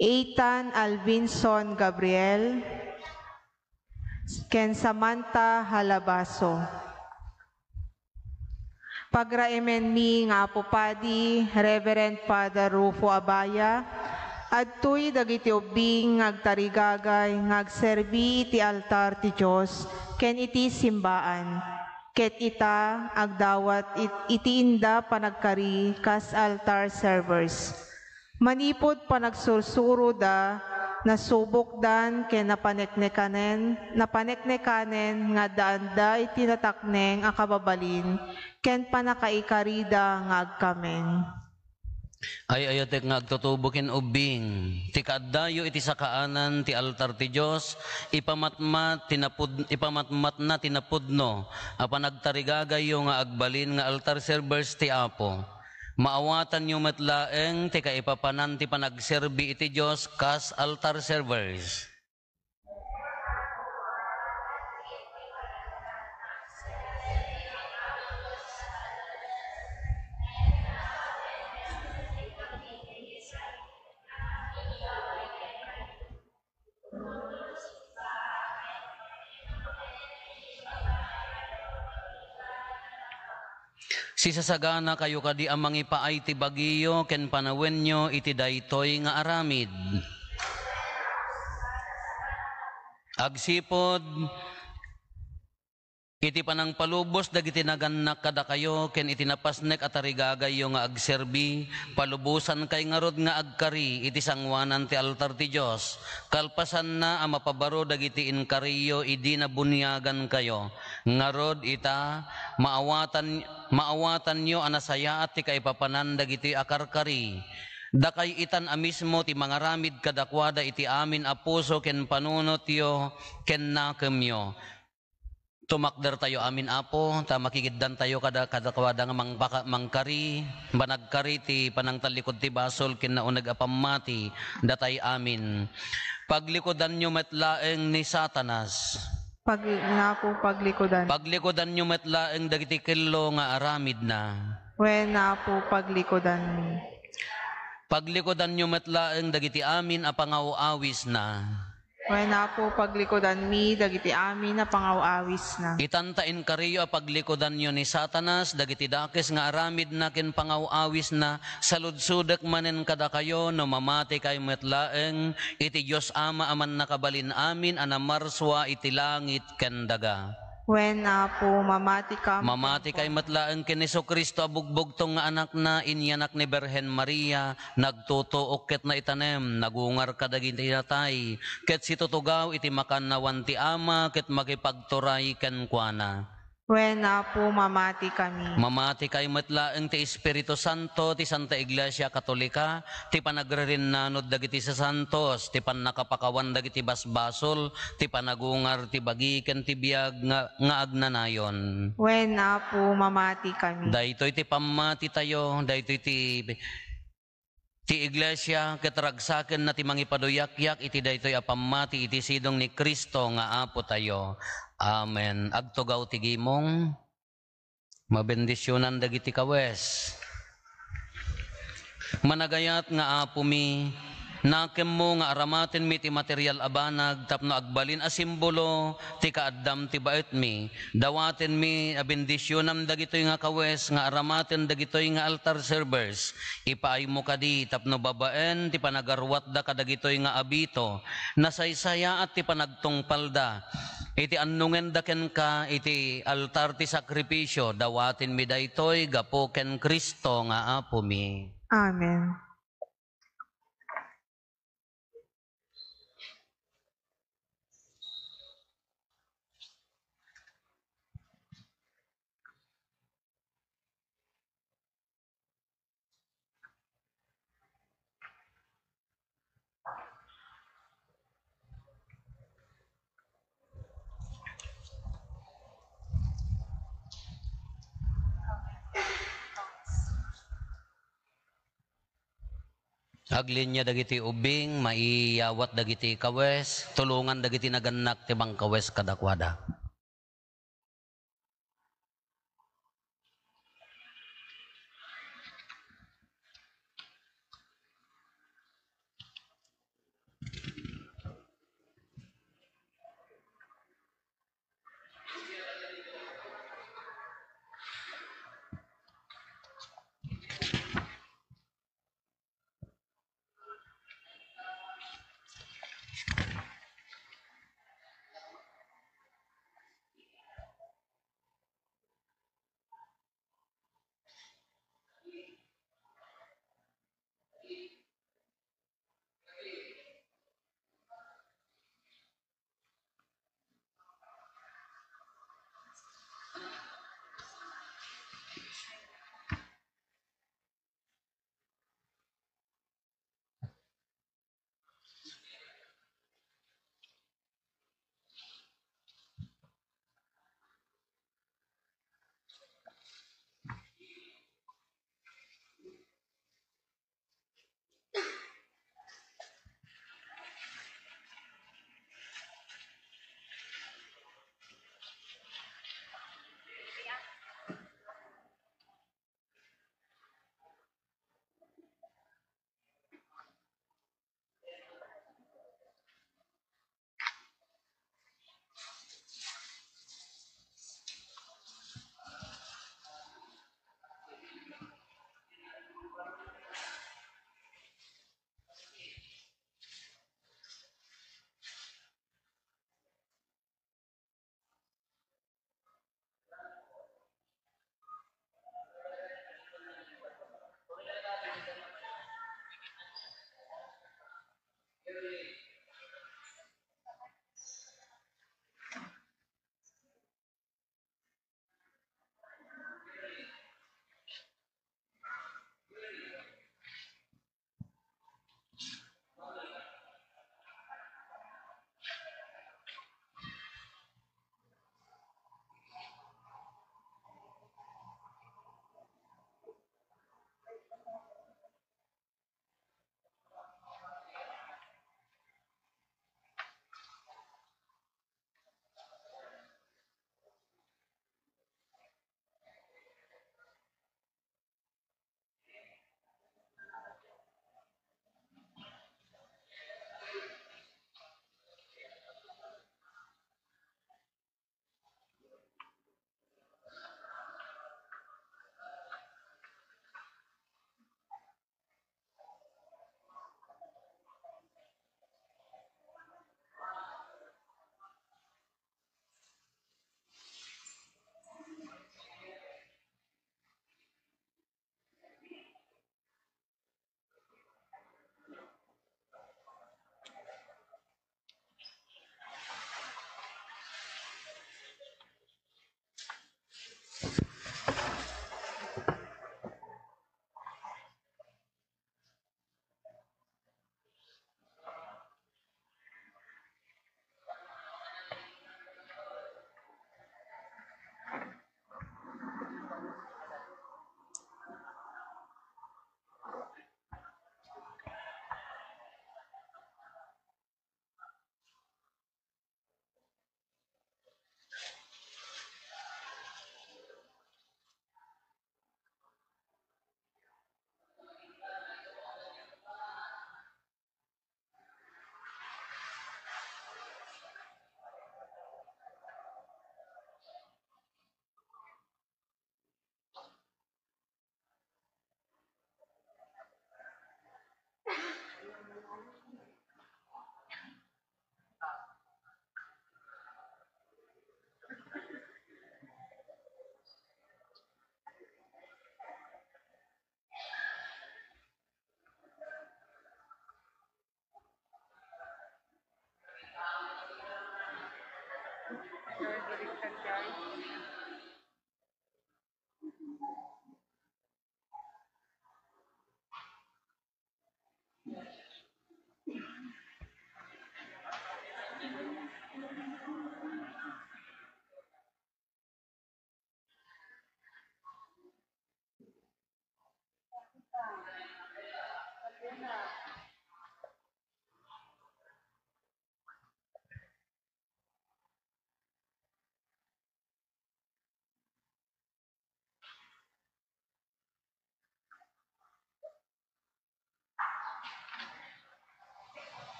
Ethan Alvinson Gabriel, ken Samantha Halabaso. Pagraemenmi nga Apo Padi, Reverend Father Rufo Abaya, adtoy dagiti ubbing nga agtarigagay nga agserbi iti altar ti Dios ken iti simbaan, ket ita agdawat it-, iti inda panagkari kas altar servers. Manipud panagsursuroda, nasubokdan ken napaneknekanen, napaneknekanen nga addaanda iti natakneng a kababalin ken pannakaikarida nga agkameng. Ay-ayatek nga agtutubo ken ubbing ti kaaddayo iti sakaanan ti altar ti Dios, ipamatmat ti napud-, ipamatmatna ti napudno a panagtarigagayyo nga agbalin nga altar servers ti Apo. Maawatanyo met laeng ti kaipapanan ti panagserbi iti Dios kas altar servers. Sisasaganakayo kadi a mangipaay ti bagiyo ken panawenyo iti daytoy nga aramid. Agsipud iti panangpalubos dagiti nagannak kadakayo ken iti napasnek a tarigagayyo nga agserbi, palubosankay ngarud nga agkari iti sangoanan ti altar ti Dios, kalpasanna a mapabaro dagiti inkariyo idi nabuniagankayo. Ngarud ita, maawatan, maawatanyo a nasayaat ti kaipapanan dagiti a karkari. Dakay itan a mismo ti mangaramid kadakuada iti amin a puso ken panunotyo ken nakemyo. Tumakdertayo amin, Apo, ta makigiddantayo kada, kadakuada nga mangpaka-, mangkari, managkari ti panangtallikud ti basol ken nauneg a pammati, datay amin. Paglikudanyo met laeng ni Satanas. Pag-, nga po paglikudan. Paglikudanyo met laeng dagiti kello nga aramidna. Wen, Apo, paglikudanmi. Paglikudanyo met laeng dagiti amin a pangaw-awisna. Wen, Apo, paglikudanmi dagiti amin a pangaw-awisna. Itan ta inkariyo a paglikudanyo ni Satanas dagiti dakes nga aramidna ken pangaw-awisna, saludsodek manen kadakayo no mamatikay met laeng iti Dios Ama a mannakabalin amin a namarsua iti langit ken daga. Wen, Apo, mamatikam. Mamatikay met laeng ken Jesu-Cristo a bugbugtong nga Anakna, inyanak ni Birhen Maria, nagtutuok ket naitanem, nagungar kadagiti natay, ket situtugaw iti makannawan ti Ama ket makipagturay kenkuana. Wen, Apo, mamatikami. Mamatikay met laeng ti Espiritu Santo, ti Santa Iglesia Katolika, ti panagririnnanod dagiti sasantos, ti pannakapakawan dagiti basbasol, ti panagungar ti bagi ken ti biag nga, nga agnanayon. Wen, Apo, mamatikami. Daytoy ti pammatitayo, daytoy ti, ti Iglesia, ket ragsakenna ti mangipaduyakyak iti daytoy a pammati iti sidong ni Cristo nga Apotayo. Amen. Agtugaw ti gimong. Mabendisionan dagiti kawes. Managayat nga Apomi, nakemmo nga aramatenmi ti material a banag tapno agbalin a simbolo ti kaaddam ti baetmi. Dawatenmi a bendisionam dagitoy nga kawes nga aramaten dagitoy nga altar servers. Ipaaymo kadi tapno babaen ti panagaruatda kadagitoy nga abito, nasaysayaat ti panagtungpalda. Iti annongenda kenka iti altar ti sakripisio, dawatenmi daytoy gapu ken Cristo nga Apomi. Amen. Aglinia dagiti ubbing, maiyawat dagiti kawes, tulongan dagiti nagannak ti mangkawes kadakuada.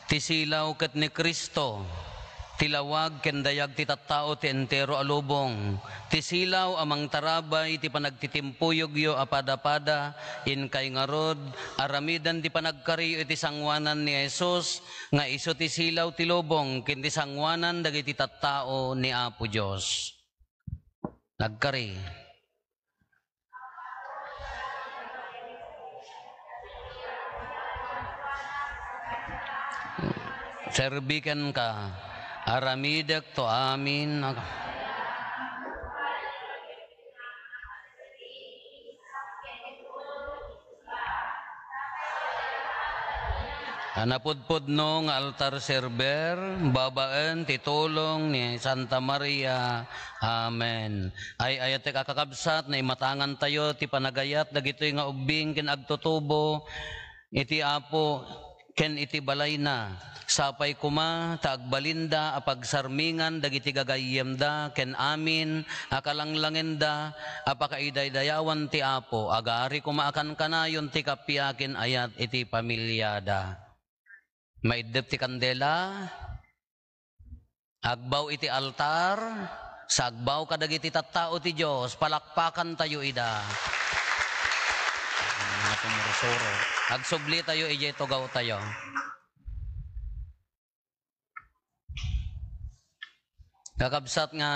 Ti silaw ket ni Cristo, ti lawag ken dayag ti tattao ti entero a lubong, ti silaw a mangtarabay ti panagtitimpuyoyo a pada-pada, inkay ngarud, aramiden ti panagkariyo iti sangoanan ni Jesus, nga isu ti silaw ti lubong ken ti sangoanan dagiti tattao ni Apo Dios. Nagkari. Serbi kenka, aramidek to amin. A napudpudno nga altar server, babaen ti tulong ni Santa Maria. Amen. Ay-ayatek a kakabsat, naimatangantayo ti panagayat dagitoy nga ubbing ken agtutubo iti Apo ken iti balayna. Sapay koma ta agbalinda a pagsarmingan dagiti gagayyemda ken amin a kalanglangenda a pakaidaydayawan ti Apo. Agari koma a kankanayon ti kappia ken ayat iti pamiliada. Maiddep ti kandela. Agbaw iti altar, sa agbaw kadagiti tattao ti Dios, palakpakantayo ida. Mga sumurusuro. Agsublitayo idiay tugawtayo. Kakabsat nga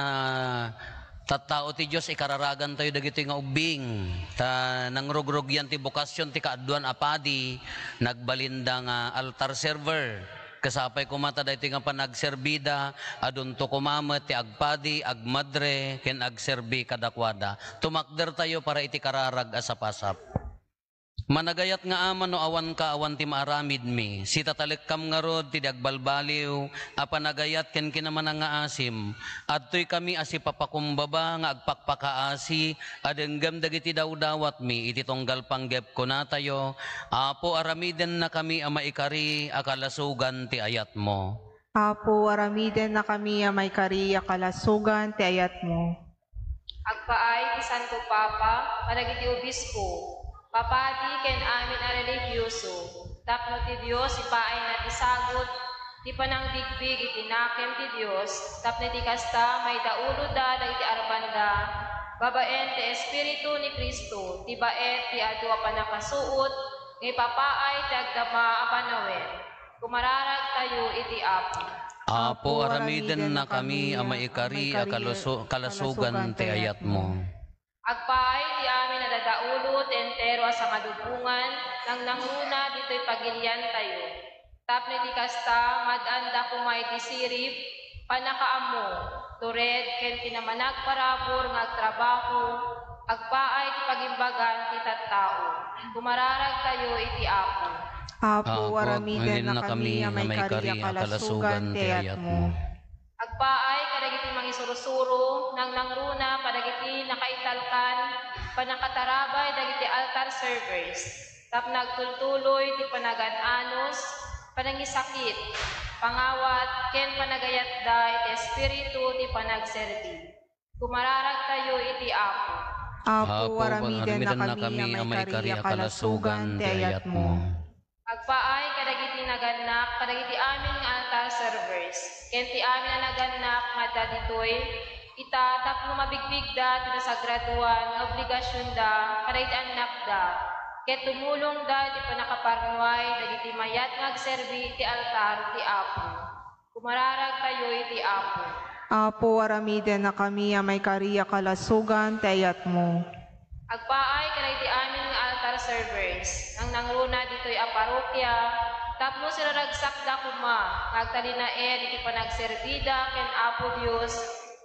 tattao ti Dios, ikararagantayo dagitoy nga ubbing. Ta nangrugrugian ti bokasyon ti kaaduan a padi, nagbalinda nga altar server. Kasapay koma ta daytoy nga panagserbida, adunto koma met ti agpadi, agmadre, ken agserbi kadakuada. Tumakdertayo para iti kararag a sapasap. Managayat nga Ama, no awanka, awan ti maaramidmi. Sitatalekkam ngarud ti di agbalbaliw a panagayat ken kinamanangaasim. Adtoykami a sipapakumbaba nga agpakpakaasi a denggem dagiti dawdawatmi iti tunggal panggep kunatayo, Apo, aramidennakami a maikari a kalasogan ti ayatmo. Apo, aramidennakami a maikari a kalasogan ti ayatmo. Agpaay ti Santo Papa kadagiti obispo, papadi ken amin a religioso, tapno ti Dios ipaayna ti sagut ti panangbigbig iti nakem ti Dios, tapno iti kasta, maidaulodda dagiti arbanda babaen ti Espiritu ni Cristo, ti baet ti adu a pannakasuot nga ipapaay ti agdama a panawen. Kumararagtayo iti Apo. Apo, aramidennakami a maikari a kaluso-, kalasogan ti ayatmo. Agpaay ti amin a dadaulo ti entero a sangalubongan, nangnangruna ditoy pagiliantayo. Tapno iti kasta, mad-anda koma iti sirib, pannakaammo, tured, ken kinamanagparabur nga agtrabaho, agpaay ti pagimbagan ti tattao. Kumararagtayo iti Apo. Apo, aramidennakami a maikari a kalasogan ti ayatmo. Agpaay kadagiti mangisursuro, nangnangruna kadagiti nakaitalkan, pannakatarabay dagiti altar servers, tapno agtultuloy ti panagan-anos, panangisakit, pangawat, ken panagayatda iti espiritu ti panagserbi. Kumararagtayo iti Apo. Apo, aramidennakami a maikari a kalasogan ti ayatmo. Agpaay kadagiti nagannak, kadagiti amin nga altar servers, ken ti amin a nagannak nga adda ditoy, ita tapno mabigbigda ti nasagradoan nga obligasionda kadagiti annakda, ket tumulongda iti pannakaparnuay dagiti mayat nga agserbi iti altar ti Apo. Kumararagtayo iti Apo. Apo, aramidennakami a maikari a kalasogan ti ayatmo. Agpaay kadagiti amin nga altar servers, nangnangruna ditoy a parokia, tapno siraragsakda koma nga agtalinaed iti panagserbida ken Apo Dios,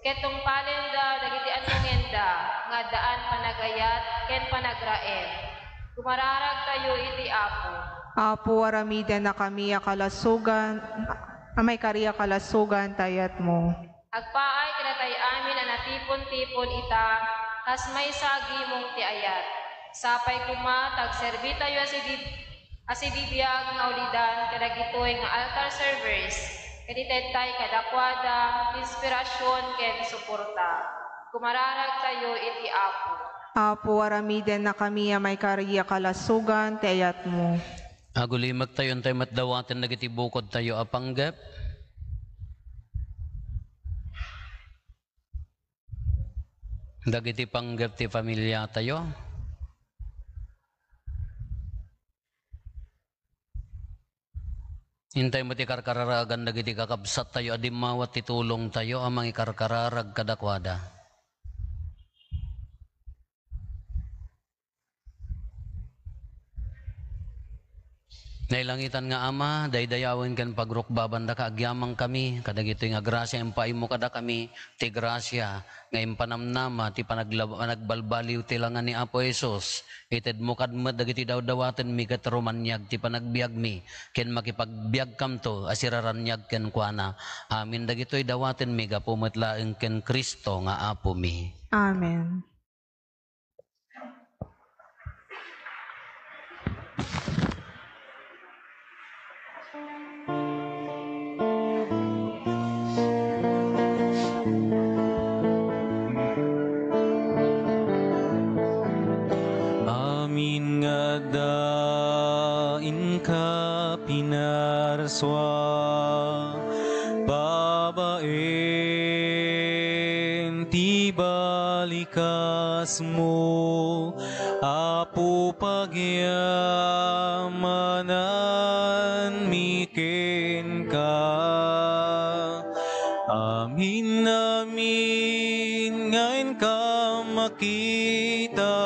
ket tungpalenda dagiti annongenda nga addaan panagayat ken panagraem. Kumararagtayo iti Apo. Apo, aramidennakami a kalasogan, a maikari a kalasogan ti ayatmo. Agpaay kadatayo amin a natipon-tipon ita, kas maysa a gimong ti ayat. Sapay koma ta agserbitayo a sidib-, a sibibiag nga ulidan kadagitoy nga altar servers, ket itedtay kadakuada ti inspirasion ken suporta. Kumararagtayo iti Apo. Apo, aramidennakami a maikari a kalasogan ti ayatmo. Agulimektayo, intay met dawaten dagiti bukodtayo a panggep. Dagiti panggep ti familiatayo. Intay met ikarkararagan dagiti kakabsattayo a dimmawat ti tulongtayo a mangikarkararag kadakuada. Nailangitan nga Ama, daydayawen ken pagrukbabandaka agyamankami kadagitoy nga grasia impaaymo kadakami, ti grasia nga impanamnama ti panagla-, panagbalbaliw ti langa ni Apo Jesus. Itedmo kad met dagiti dawdawatenmi ket rumaniag ti panagbiagmi ken makipagbiagkamto a siraraniag kenkuana. Amin dagitoy dawatenmi gapu met laeng ken Cristo nga Apomi. Amen. Amin nga adda inka pinarsua, babaen ti balikasmo, Apo, pagyamananmi kenka. Amin, amin, nga inka makita,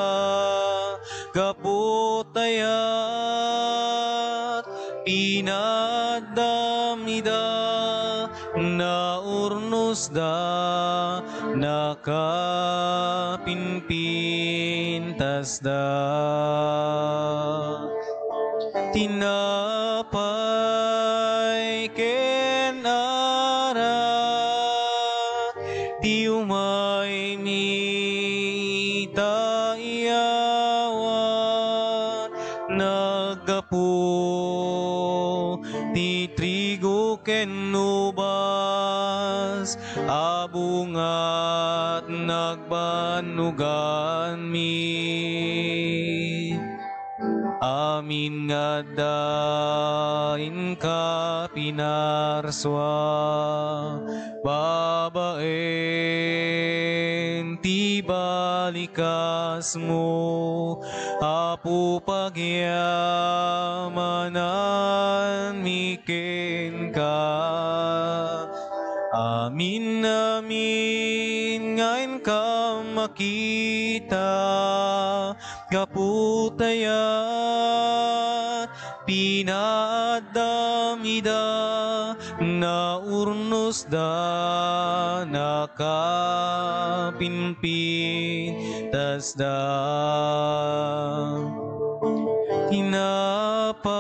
gapu ta ayat, pinaaddam ida, naurnosda, nakapinpintasda. Tinapay ken arak, ti umaymi ta iyawat, naggapu ti trigo ken ubas a bungat nagbannoganmi. Amin nga adda inka pinarsua, babaen ti balikasmo, Apo, pagyamananmi kenka. Amin, amin, nga inka makita, gapu ta ayat, pinaaddam ida, naurnosda, nakapinpintasda. Tinapay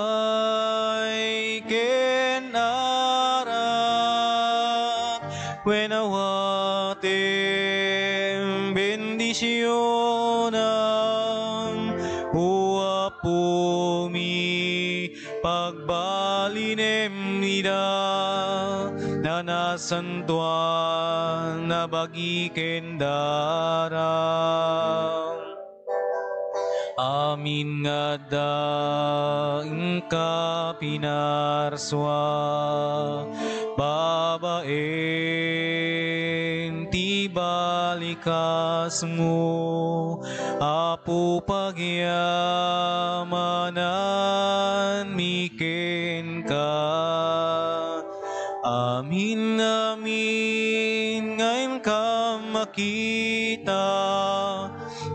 ken arak, wen awatem bendisionam, O Apomi, pagbalinem ida, a nasantoan a bagi ken daram. Amin nga adda inka pinarsua, babaen ti balikasmo, Apo, pagyamananmi kenka. Amin, amin, nga inka makita,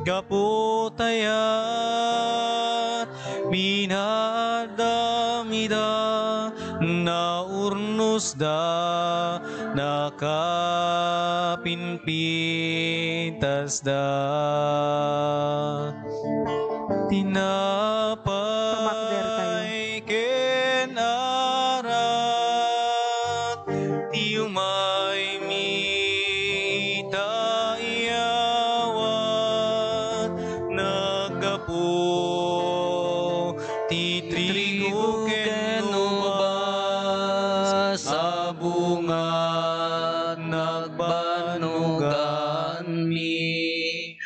gapu ta ayat, pinaaddam ida, naurnosda, nakapinpintasda. Pamakder tayo. Tinapay ken arak, ti umaymi ta iyawat, naggapu ti trigo ken ubas a bungat nagbannoganmi.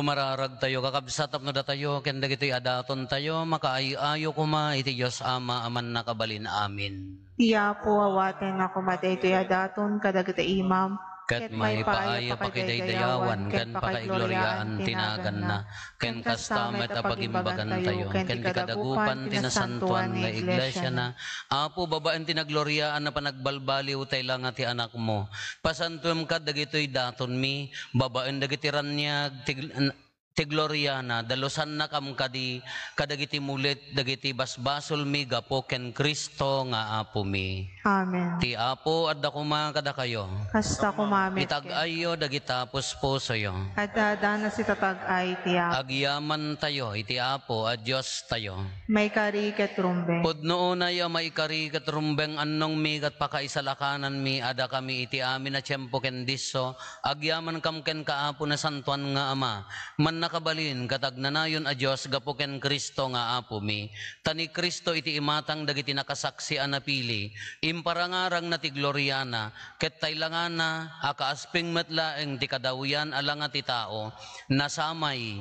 Mararagtayo, kakabsat, tapno datayo ken dagitoy a datontayo makaay-ayo koma iti Dios Ama a Mannakabalin. Amen. Ti Apo, awatenna koma daytoy a daton kadagiti imam, ket maipaay a pakidaydayawan ken pakaigloriaan ti naganna, ken kasta met a pagimbagantayo ken ti kadagupan ti nasantoan nga iglesiana. Apo, babaen ti nagloriaan a panagbalbaliw tay langa ti Anakmo, pasantuem kad dagitoy datonmi, babaen dagiti raniag ti, ti gloriana, dalusannakam kadi kadagiti mulit dagiti basbasolmi gapu ken Cristo nga Apomi. Amen. Ti Apo adda koma kadakayo. Kasta koma met ken. Itag-ayyo dagita puspusoyo. Adda, adda na sitatag-ay ti Apo. Agyamantayo iti Apo a Diostayo. Maikari ket rumbeng. Pudno unay a maikari ket rumbeng, annongmi ket pakaisalakananmi a dakami iti amin a tiempo ken disso, agyamankam kenka, Apo, Nasantoan nga Ama, Mannakabalin ket Agnanayon a Dios gapu ken Cristo nga Apomi. Ta ni Cristo iti imatang dagiti nakasaksi a napili, imparangarangna ti gloriana, ket tay langana a kaasping met laeng ti kadawian a langa ti tao, nasamay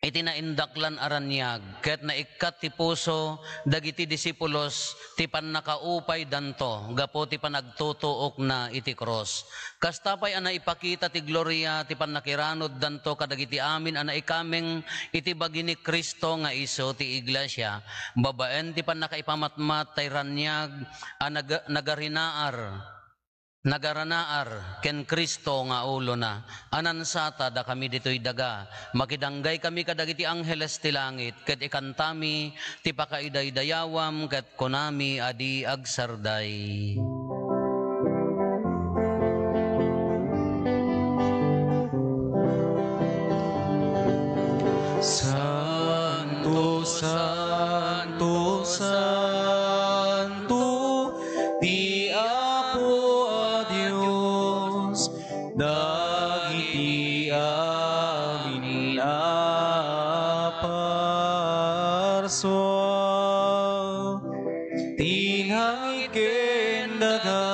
iti naindaklan a raniag, ket naikkat ti puso dagiti disipulos ti pannakaupaydanto gapu ti panagtutuokna iti krus. Kasta pay a naipakita ti gloria ti pannakiranuddanto kadagiti amin a naikameng iti bagi ni Cristo nga isu ti iglesia, babaen ti pannakaipamatmat tay raniag a nag-, nagarinaar nagaranaar ken Cristo nga ulona. Anansata dakami ditoy daga, makidanggay kami kadagiti angheles ti langit, ket ikantami ti pakaidaydayawam, ket kunami a di agsarday. Santo, santo, santo, ti Apo a Dios, dagiti amin a parsua. Ti langit ken daga,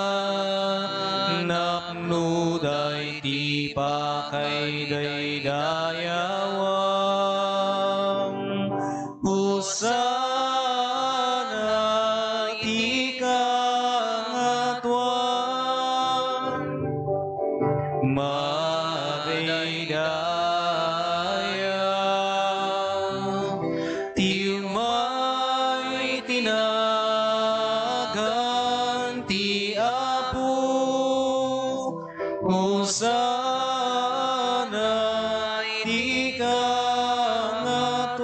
napnoda iti pakaidaydayawan. Hosanna iti kangatoan. Madaydaya ti umay ti nagan ti Apo. Hosanna iti kangatoan.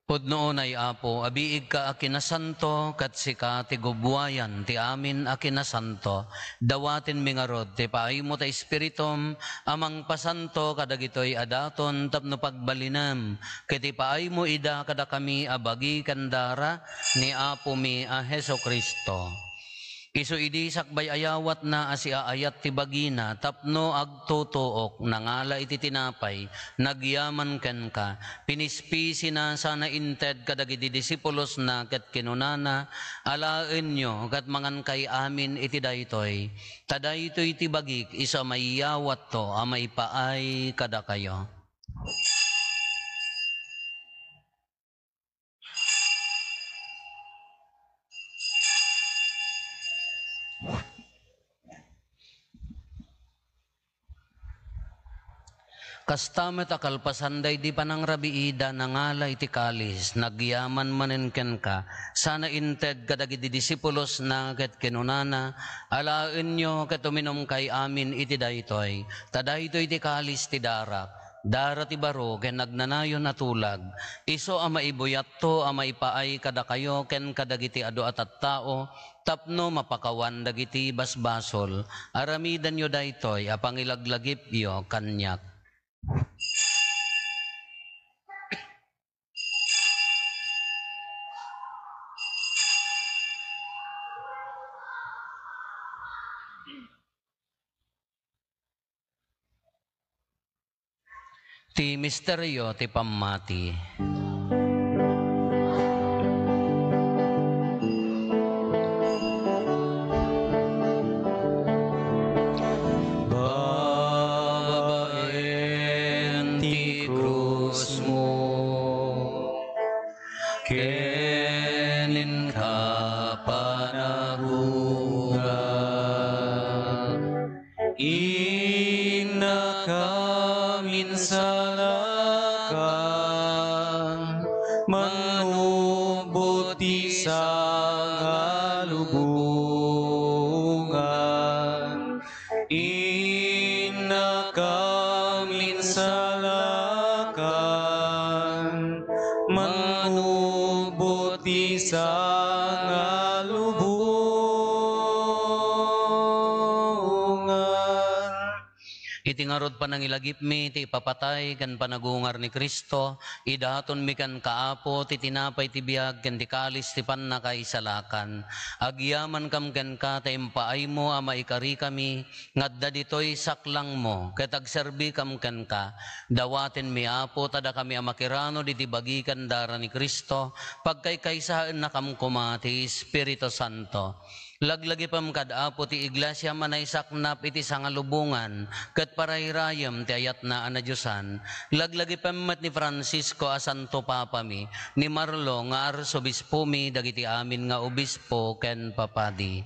Pudno unay, Apo, a biigka a kinasanto, ket sika ti gubbuayan ti amin a kinasanto. Dawatenmi ngarud ti paaymo ta Espiritum a mangpasanto kadagitoy a daton tapno pagbalinem ket ipaaymo ida kadakami a bagi ken dara ni Apomi a Jesu-Cristo. Isu idi sakbay a yawatna a siaayat ti bagina tapno agtutuok, nangala iti tinapay, nagyaman kenka, pinispisina sana inted kadagiti disipulosna ket kinunana, "Alaenyo ket mangankay amin iti daytoy, ta daytoy ti bagik isu a maiyawatto a maipaay kadakayo." Kasta met a kalpasan daydi panangrabiida, nangala iti kalis, nagyaman manen kenka, sana inted kadagiti disipulosna ket kinunana, "Alaenyo ket uminumkay amin iti daytoy, ta daytoy ti kalis ti darak, dara ti baro ken agnanayon a tulag, isu a maibuyatto a maipaay kadakayo ken kadagiti adu a tattao, tapno mapakawan dagiti basbasol. Aramidenyo daytoy a pangilaglagipyo kaniak." Ti misterio ti pammati. ken inka panagungar. Innakam insalakan, manubot ti sangalubongan. Innakam insalakan, manubot ti sangalubongan. Iti ngarud panangilagipmi ti ipapatay ken panagungar ni Cristo, idatonmi kenka, Apo, ti tinapay ti biag ken ti kalis ti pannakaisalakan. Agyamankam kenka ta impaaymo a maikarikami nga adda ditoy saklangmo ket agserbikam kenka. Dawatenmi, Apo, ta dakami a makiranod iti bagi ken dara ni Cristo, pagkaykaysaennakam koma ti Espiritu Santo. Laglagipem kad Apo ti iglesia a manaisaknap iti sangalubongan ket parayrayem ti ayatna a nadiosan. Laglagipem met ni Francisco a Santo Papami, ni Marlo nga Arsobispomi, dagiti amin nga obispo ken papadi.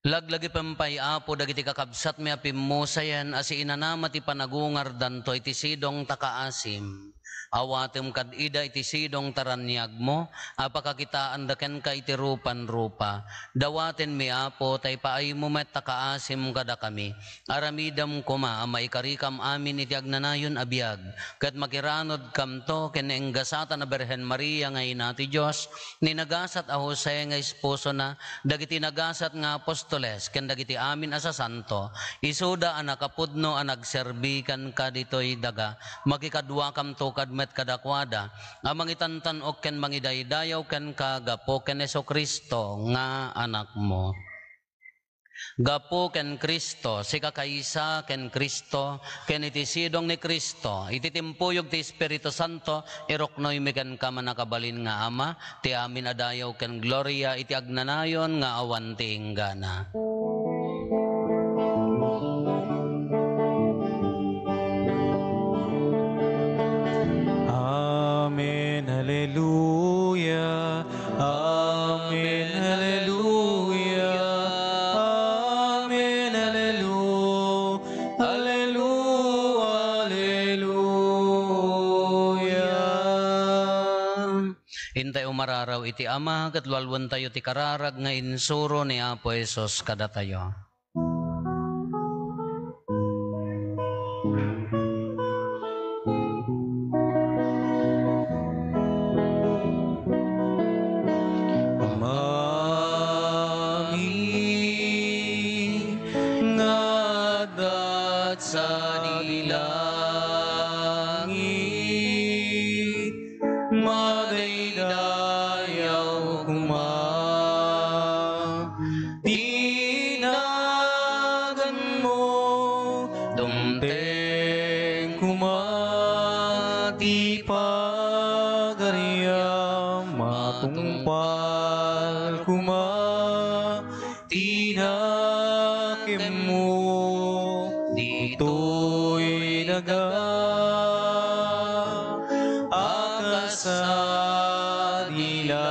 Laglagipem pay, Apo, dagiti kakabsatmi a pimmusayen a siinanama ti panagungardanto iti sidong ta kaasim. Awatem kad ida iti sidong ta raniagmo a pakakitaanda kenka iti rupan rupa. Dawatenmi, Apo, ta ipaaymo met ta kaasim kadakami. Aramidem koma a maikarikam amin iti agnanayon a biag, ket makiranodkamto ken ni enggasatan a Birhen Maria nga ina ti Dios, ni nagasat a Jose nga esposona, dagiti nagasat nga apostoles, ken dagiti amin a sasanto, isuda a nakapudno a nagserbi kenka ditoy daga. Makikaduakamto kad met kadakuada a mangitantan-ok ken mangidaydayaw kenka gapu ken Jesu-Cristo nga Anakmo. Gapu ken Cristo, sikakaysa ken Cristo, ken iti sidong ni Cristo, iti timpuyog ti Espiritu Santo, iruknoymi kenka, mannakabalin nga Ama, ti amin a dayaw ken gloria iti agnanayon nga awan ti inggana. Amen. Hallelujah. Amen. Hallelujah. Amen. Hallelujah. Hallelujah. Intay umararaw iti Ama, ket lualuentayo ti kararag nga insuro ni Apo Jesus kadatayo. Amami nga adda sadi langit, madaydayaw koma ti naganmo, dumteng koma ti pagariam, matungpal koma ti nakemmo ditoy daga a kas sadi langit.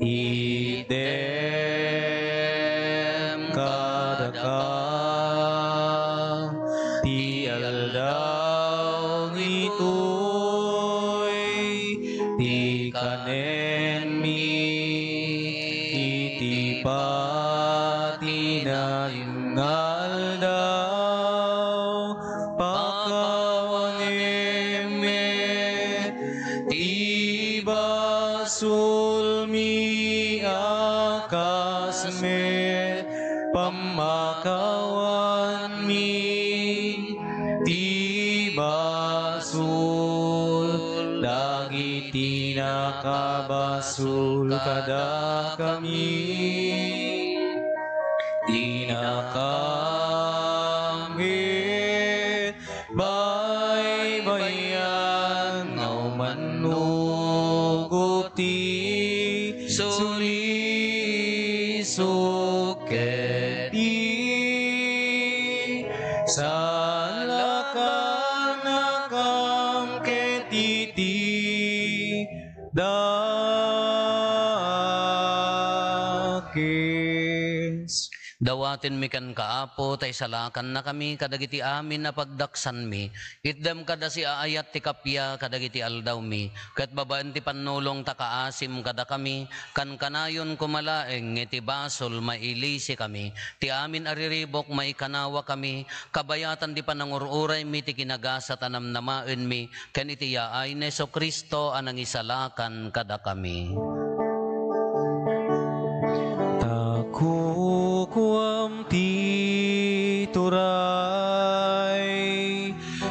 Itdem kadaka ti aldaw ditoy ti kanenmi iti patinayon nga aldaw. Pakawanem met ti basolmi a kas met pammakawanmi ti basol dagiti nakabasol kadakami. Dinakam ket baybay-an nga umannugot ti sulisok ket ti saan la dakes. Dawatenmi kenka, Apo, ta isalakannakami kadagiti amin a pagdaksanmi. Itdem kada siaayat ti kappia kadagiti aldawmi, ket babaen ti pannulong ta kaasim kadakami, kankanayon koma laeng iti basol mailisikami. Ti amin a riribuk maikanawakami, kabayatan ti panangur-uraymi ti kinagasat a namnamaenmi, ken iti yaay ni Jesu-Cristo a nangisalakan kadakami. Ta kukuam ti turay,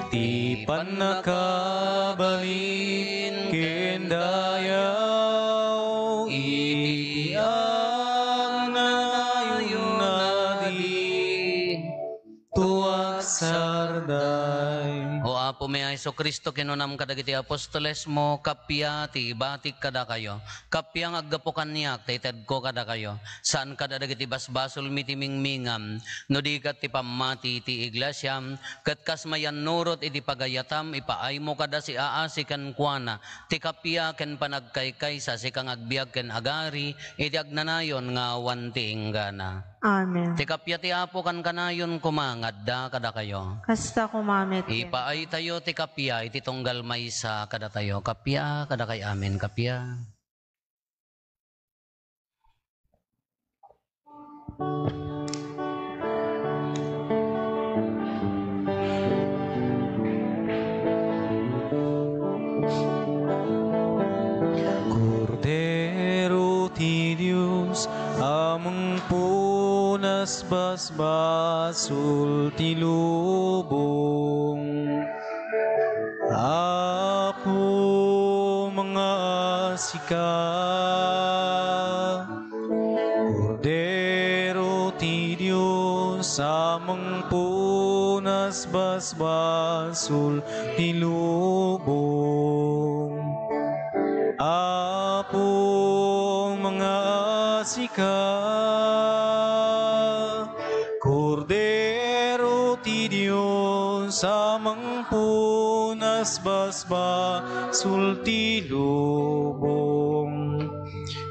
ti pannakabalin ken dayaw, iti agnanayon a di tuagsarday. O Apomi a Jesu-Cristo, kinunam kadagiti apostolesmo, kappia ti ibatik kadakayo, kappia nga aggapu kaniak ta itedko kadakayo. Saan kada dagiti basbasolmi ti mingmingam, no di ket ti pammati ti iglesiam, ket kas mayannurot iti pagayatam, ipaaymo kada siaasi kenkuana ti kappia ken panagkaykaysa, sika nga agbiag ken agari iti agnanayon nga awan ti inggana. Amen. Ti kappia ti Apo kankanayon koma nga adda kadakayo. Kasta koma met kenka. Ipaaytayo ti kappia iti tunggal maysa kadatayo. Kappia kadakay amin, kappia. Kordero ti Dios a mangpunas basbasol ti lubong. Apo, mangaasika. Kordero ti Dios a mangpunas basbasol ti lubong. Apo, mangaasika. Kordero ti Dios a mangpunas basbasol ti lubong.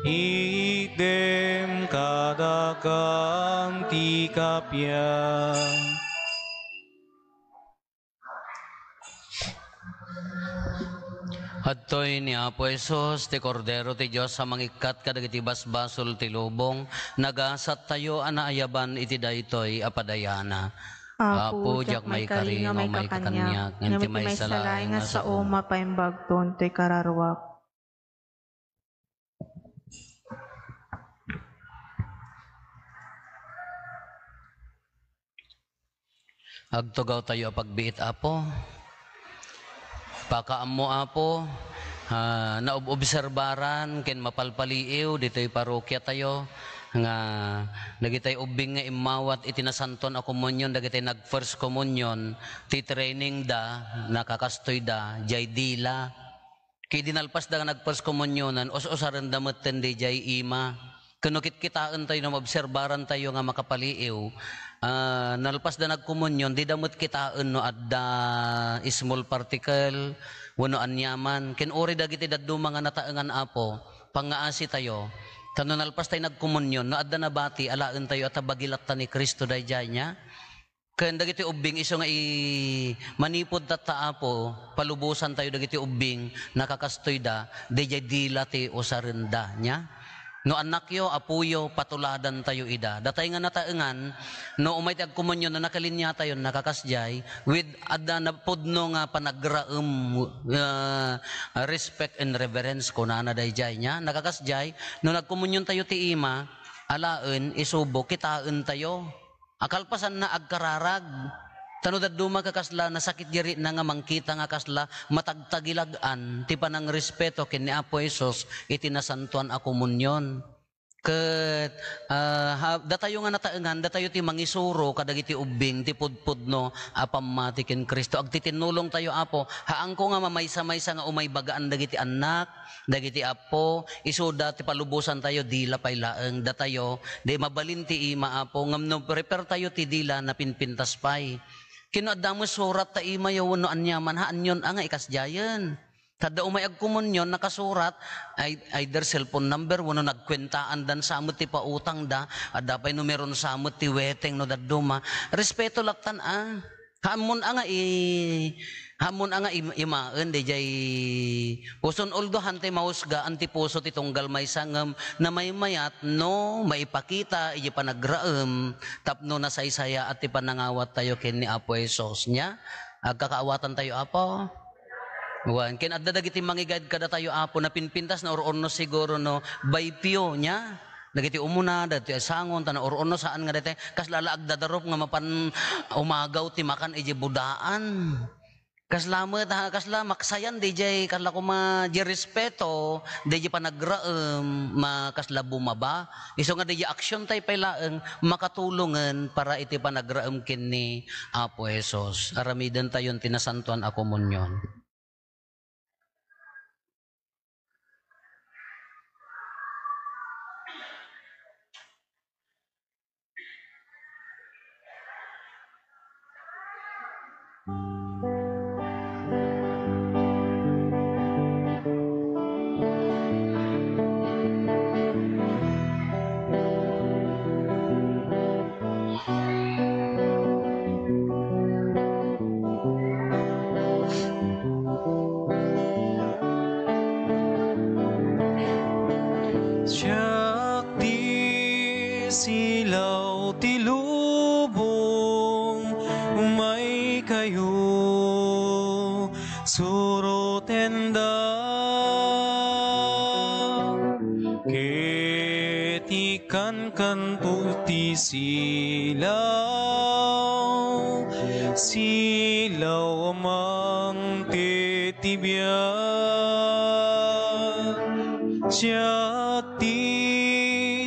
Itdem kadakam ti kappia. Adtoy ni Apo Jesus, ti Kordero ti Dios a mangikkat kadagiti basbasol ti lubong. Nagasattayo a naayaban iti daytoy a padayana. Apo, diak maikari nga umayka kaniak, ngem ti maysa laeng nga saom, mapaimbagton toy kararuak. Agtugawtayo a pagbiit, Apo. Pakaammo, Apo, ah, naob-obserbaran ken mapalpaliiw ditoy parokiatayo nga dagitay ubbing nga immawat iti Nasantoan a Komunion, dagitay nag-First Communion, ti training da, nakakastoy da, jay dila. Ket idi nalpasda nga nag-First Communionan, us-usarenda metten diay ima. Ken no kitkitaentayo, no maobserbarantayo nga makapaliiw, ah, nalpasda nagkomunion, dida met kitaen no adda small particle wenno aniaman. Ken uray dagiti dadduma nga nataengan, Apo, pangngaasitayo. Ta no nalpastayo nagkomunion, no adda nabati, alaentayo a ta bagi latta ni Cristo daydiay, nia? Ken dagiti ubbing isu nga i-, manipud tatta, Apo, palubosantayo dagiti ubbing nakakastoyda, daydiay dila ti usarenda, nia? No annakyo, apoyo, patuladantayo ida. Datay nga nataengan, no umay ti agkomunion, no nakalinyatayon, nakakasdiay, with adda napudno nga panagraem, ah, respect and reverence, kunana daydiay, nia? Nakakasdiay, no nagkomuniontayo ti ima, alaen, isubo, kitaentayo. A kalpasanna, agkararag. Ta no dadduma kakasla, nasakit dayta nga mangkita nga kasla matagtagilag-an ti panangrespeto ken ni Apo Jesus iti Nasantoan a Komunion. Ket, ah, ha, datayo nga nataengan, datayo ti mangisuro kadagiti ubbing ti pudpudno a pammati ken Cristo. Agtitinnulongtayo, Apo, haanko nga mamaysa-maysa nga umay bagaan dagiti annak, dagiti appo, isuda ti palubosantayo, dila pay laeng. Datayo, di mabalin ti ima, Apo, ngem no preparetayo ti dila, napinpintas pay. Ken no adda met surat ta imayo wenno aniaman, haanyon a nga ikasdiayen. Tadda umay agkomunion, nakasurat, ay, either cellphone number wenno nagkuentaandan sa met ti pautangda, adda pay numeron sa met ti weteng no dadduma. Respeto laktan a. Hammon a nga i-, hammon a nga im-, imaen dayjay puson, although hantay mausga, anti puso ti tunggal maysa ngem namaymayat no maipakita iti panagraem tapno nasaysayaat ti panangawattayo ken ni Apo Jesus. Nia, agkakaawatantayo, Apo. Wen, ken adda dagiti mangigayad kadatayo, Apo, napinpintas, naur-urnos siguro no by few, nia? Dagiti umuna, dagiti sangon, ta naur-urnos saan nga daytoy, kasla la agdadarup nga mapan umagaw ti makan iti budaan. Kasla met, ha, kasla maksayan, dayjay, kasla koma, di respeto, dayjay panagraem, ma-, kasla bumaba. Isu nga dayjay aksiontay pay laeng, makatulongen para iti panagraem ken ni Apo Jesus. Aramidentayon ti Nasantoan a Komunion. Siak ti silaw ti lubong, umaykayo, surotenda. Ket ikkankanto ti silaw, silaw a mangted ti biag. Siak ti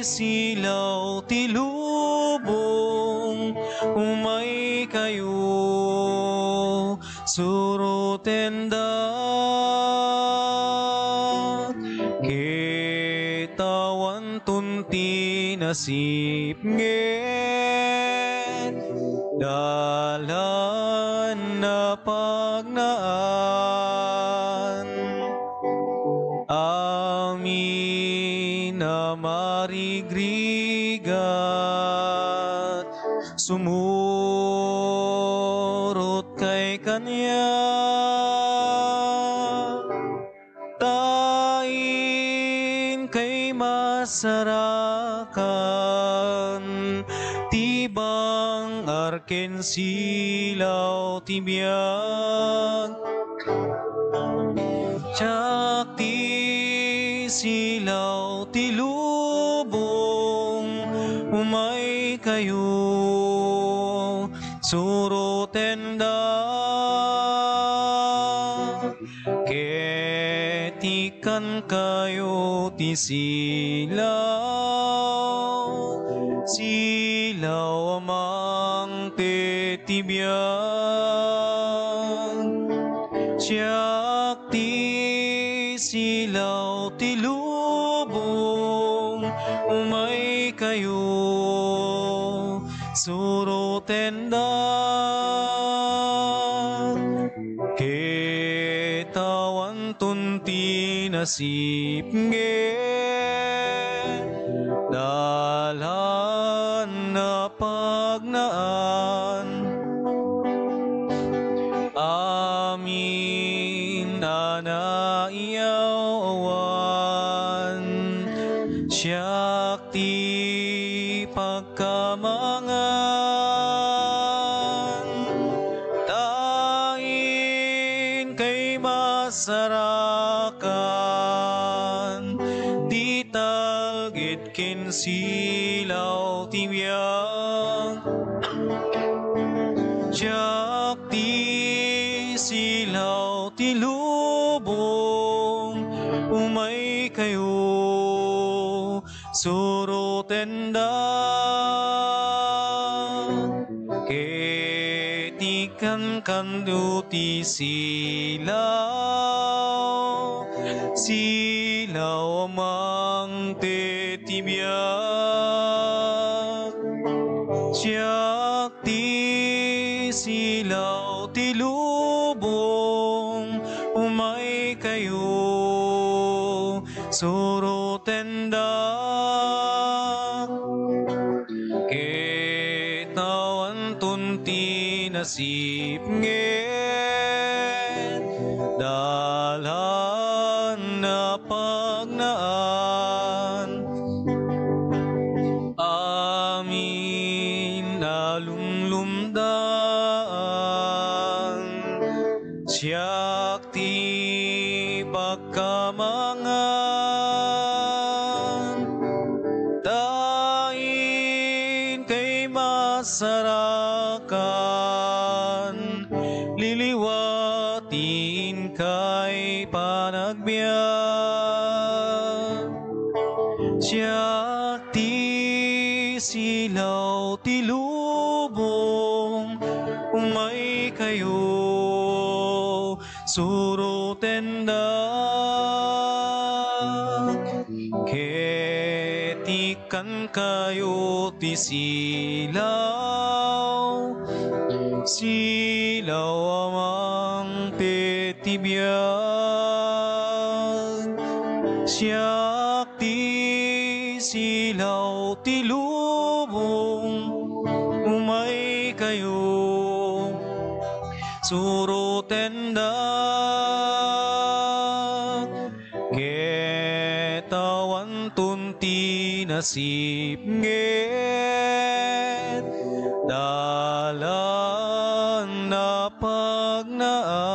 silaw ti lubong, umaykayo, surotendak, ket awanton ti nasipnget, dalan a pagnaan. Amin a marigrigat, sumurotkay kaniak, ta inkay masarakan ti bang-ar ken silaw ti biag. Siak ti silaw ti lubong, umaykayo, surotendak, ket ikkankayo ti silaw, silaw a mangted ti biag. Siak ti silaw ti lubong, umaykayo, surotendak, ket awanton ti nasipnget, dalan a pagnaan. Amin a naiyaw awan, siak ti pagkamangan, ta inkay masarakan ti talged ken silaw ti biag. Siak ti silaw ti lubong, umaykayo, surotendak, ket ikkankanto ti silaw, silaw a mangted ti biag. Siak ti silaw ti lubong, umay kayo, surotendak, ket awanton ti nasipnget, dalan a pagnaan. Amin a lumlumdaan, siak ti pagkamangan, ta inkay masarakan, liliwa ti inkay panagbiag. Siak ti silaw ti lubong, umay kayo, surotendak, ket ikkan kayo ti silaw, silaw a mangted ti biag. Siak ti silaw ti lubong, umay kayo, surotendak, ket awanton ti nasipnget, dalan a pagnaan.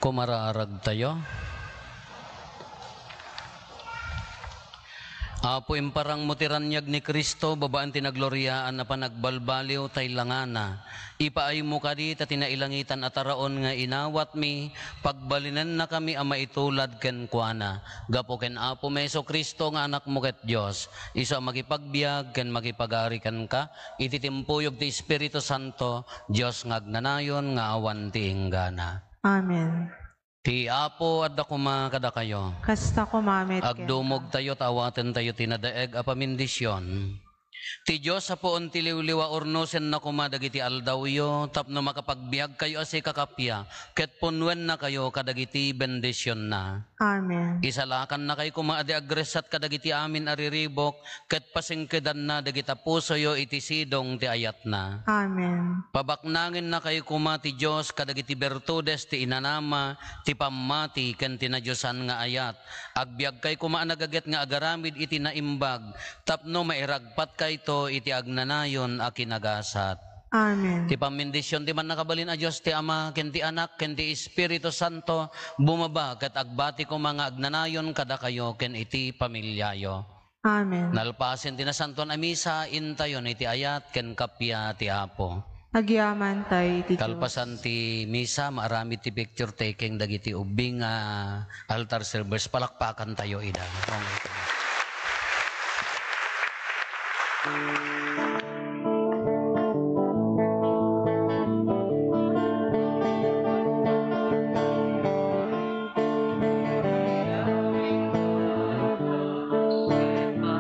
Kumaraaragtayo. Apo, imparangmo ti raniag ni Cristo babaen ti nagloriaan a panagbalbaliw ta ilangana. Ipaaymo kadi ta ti nailangitan a taraon nga inawatmi, pagbalinennakami a maitulad kenkuana. Gapu ken Apomi Jesu-Cristo nga Anakmo ket Dios, isu a makipagbiag ken makipagari kenka, iti timpuyog ti Espiritu Santo, Dios nga agnanayon nga awan ti inggana. Amen. Ti Apo adda koma kadakayo. Kasta koma met kenka. Agdumogtayo ta awatentayo ti nadaeg a pamindision. Ti Dios a puon ti liwliwa, urnosenna koma dagiti aldawyo tapno makapagbiagkayo a sika kappia ket punnuennakayo kadagiti bendisionna. Amen. Isalakannakay koma a di agressat kadagiti amin a riribuk ket pasingkedanna dagita pusoyo iti sidong ti ayatna. Amen. Pabaknangennakay koma ti Dios kadagiti bertudes ti inanama, ti pammati ken ti nadiosan nga ayat. Agbiagkay koma a nagaget nga agaramid iti naimbag tapno mairagpatkayto iti agnanayon a kinagasat. Amen. Ti pammindision ti Mannakabalin a Dios ti Ama, ken ti Anak, ken ti Espiritu Santo, bumaba ket agbati koma nga agnanayon kadakayo ken iti familiayo. Amen. Nalpasen ti Nasantoan a Misa, intayon iti ayat ken kappia ti Apo. Agyamankay iti Dios. Kalpasan ti Misa, maaramid ti picture taking dagiti ubing nga altar servers. Palakpakantayo ida.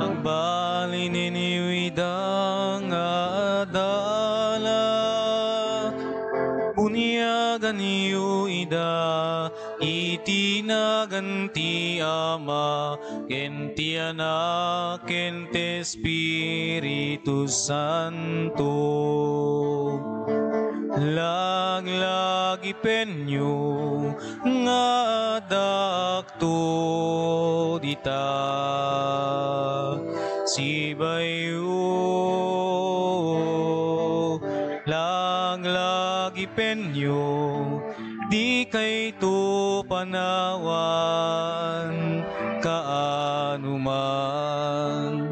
Agbalin ida nga adala, buniaganyo ida iti nagan ti Ama, ken ti Anak, ken ti Espiritu Santo. Laglagipenyo nga adakto dita. Sibayo, laglagipenyo, dikayto panawan kaano man.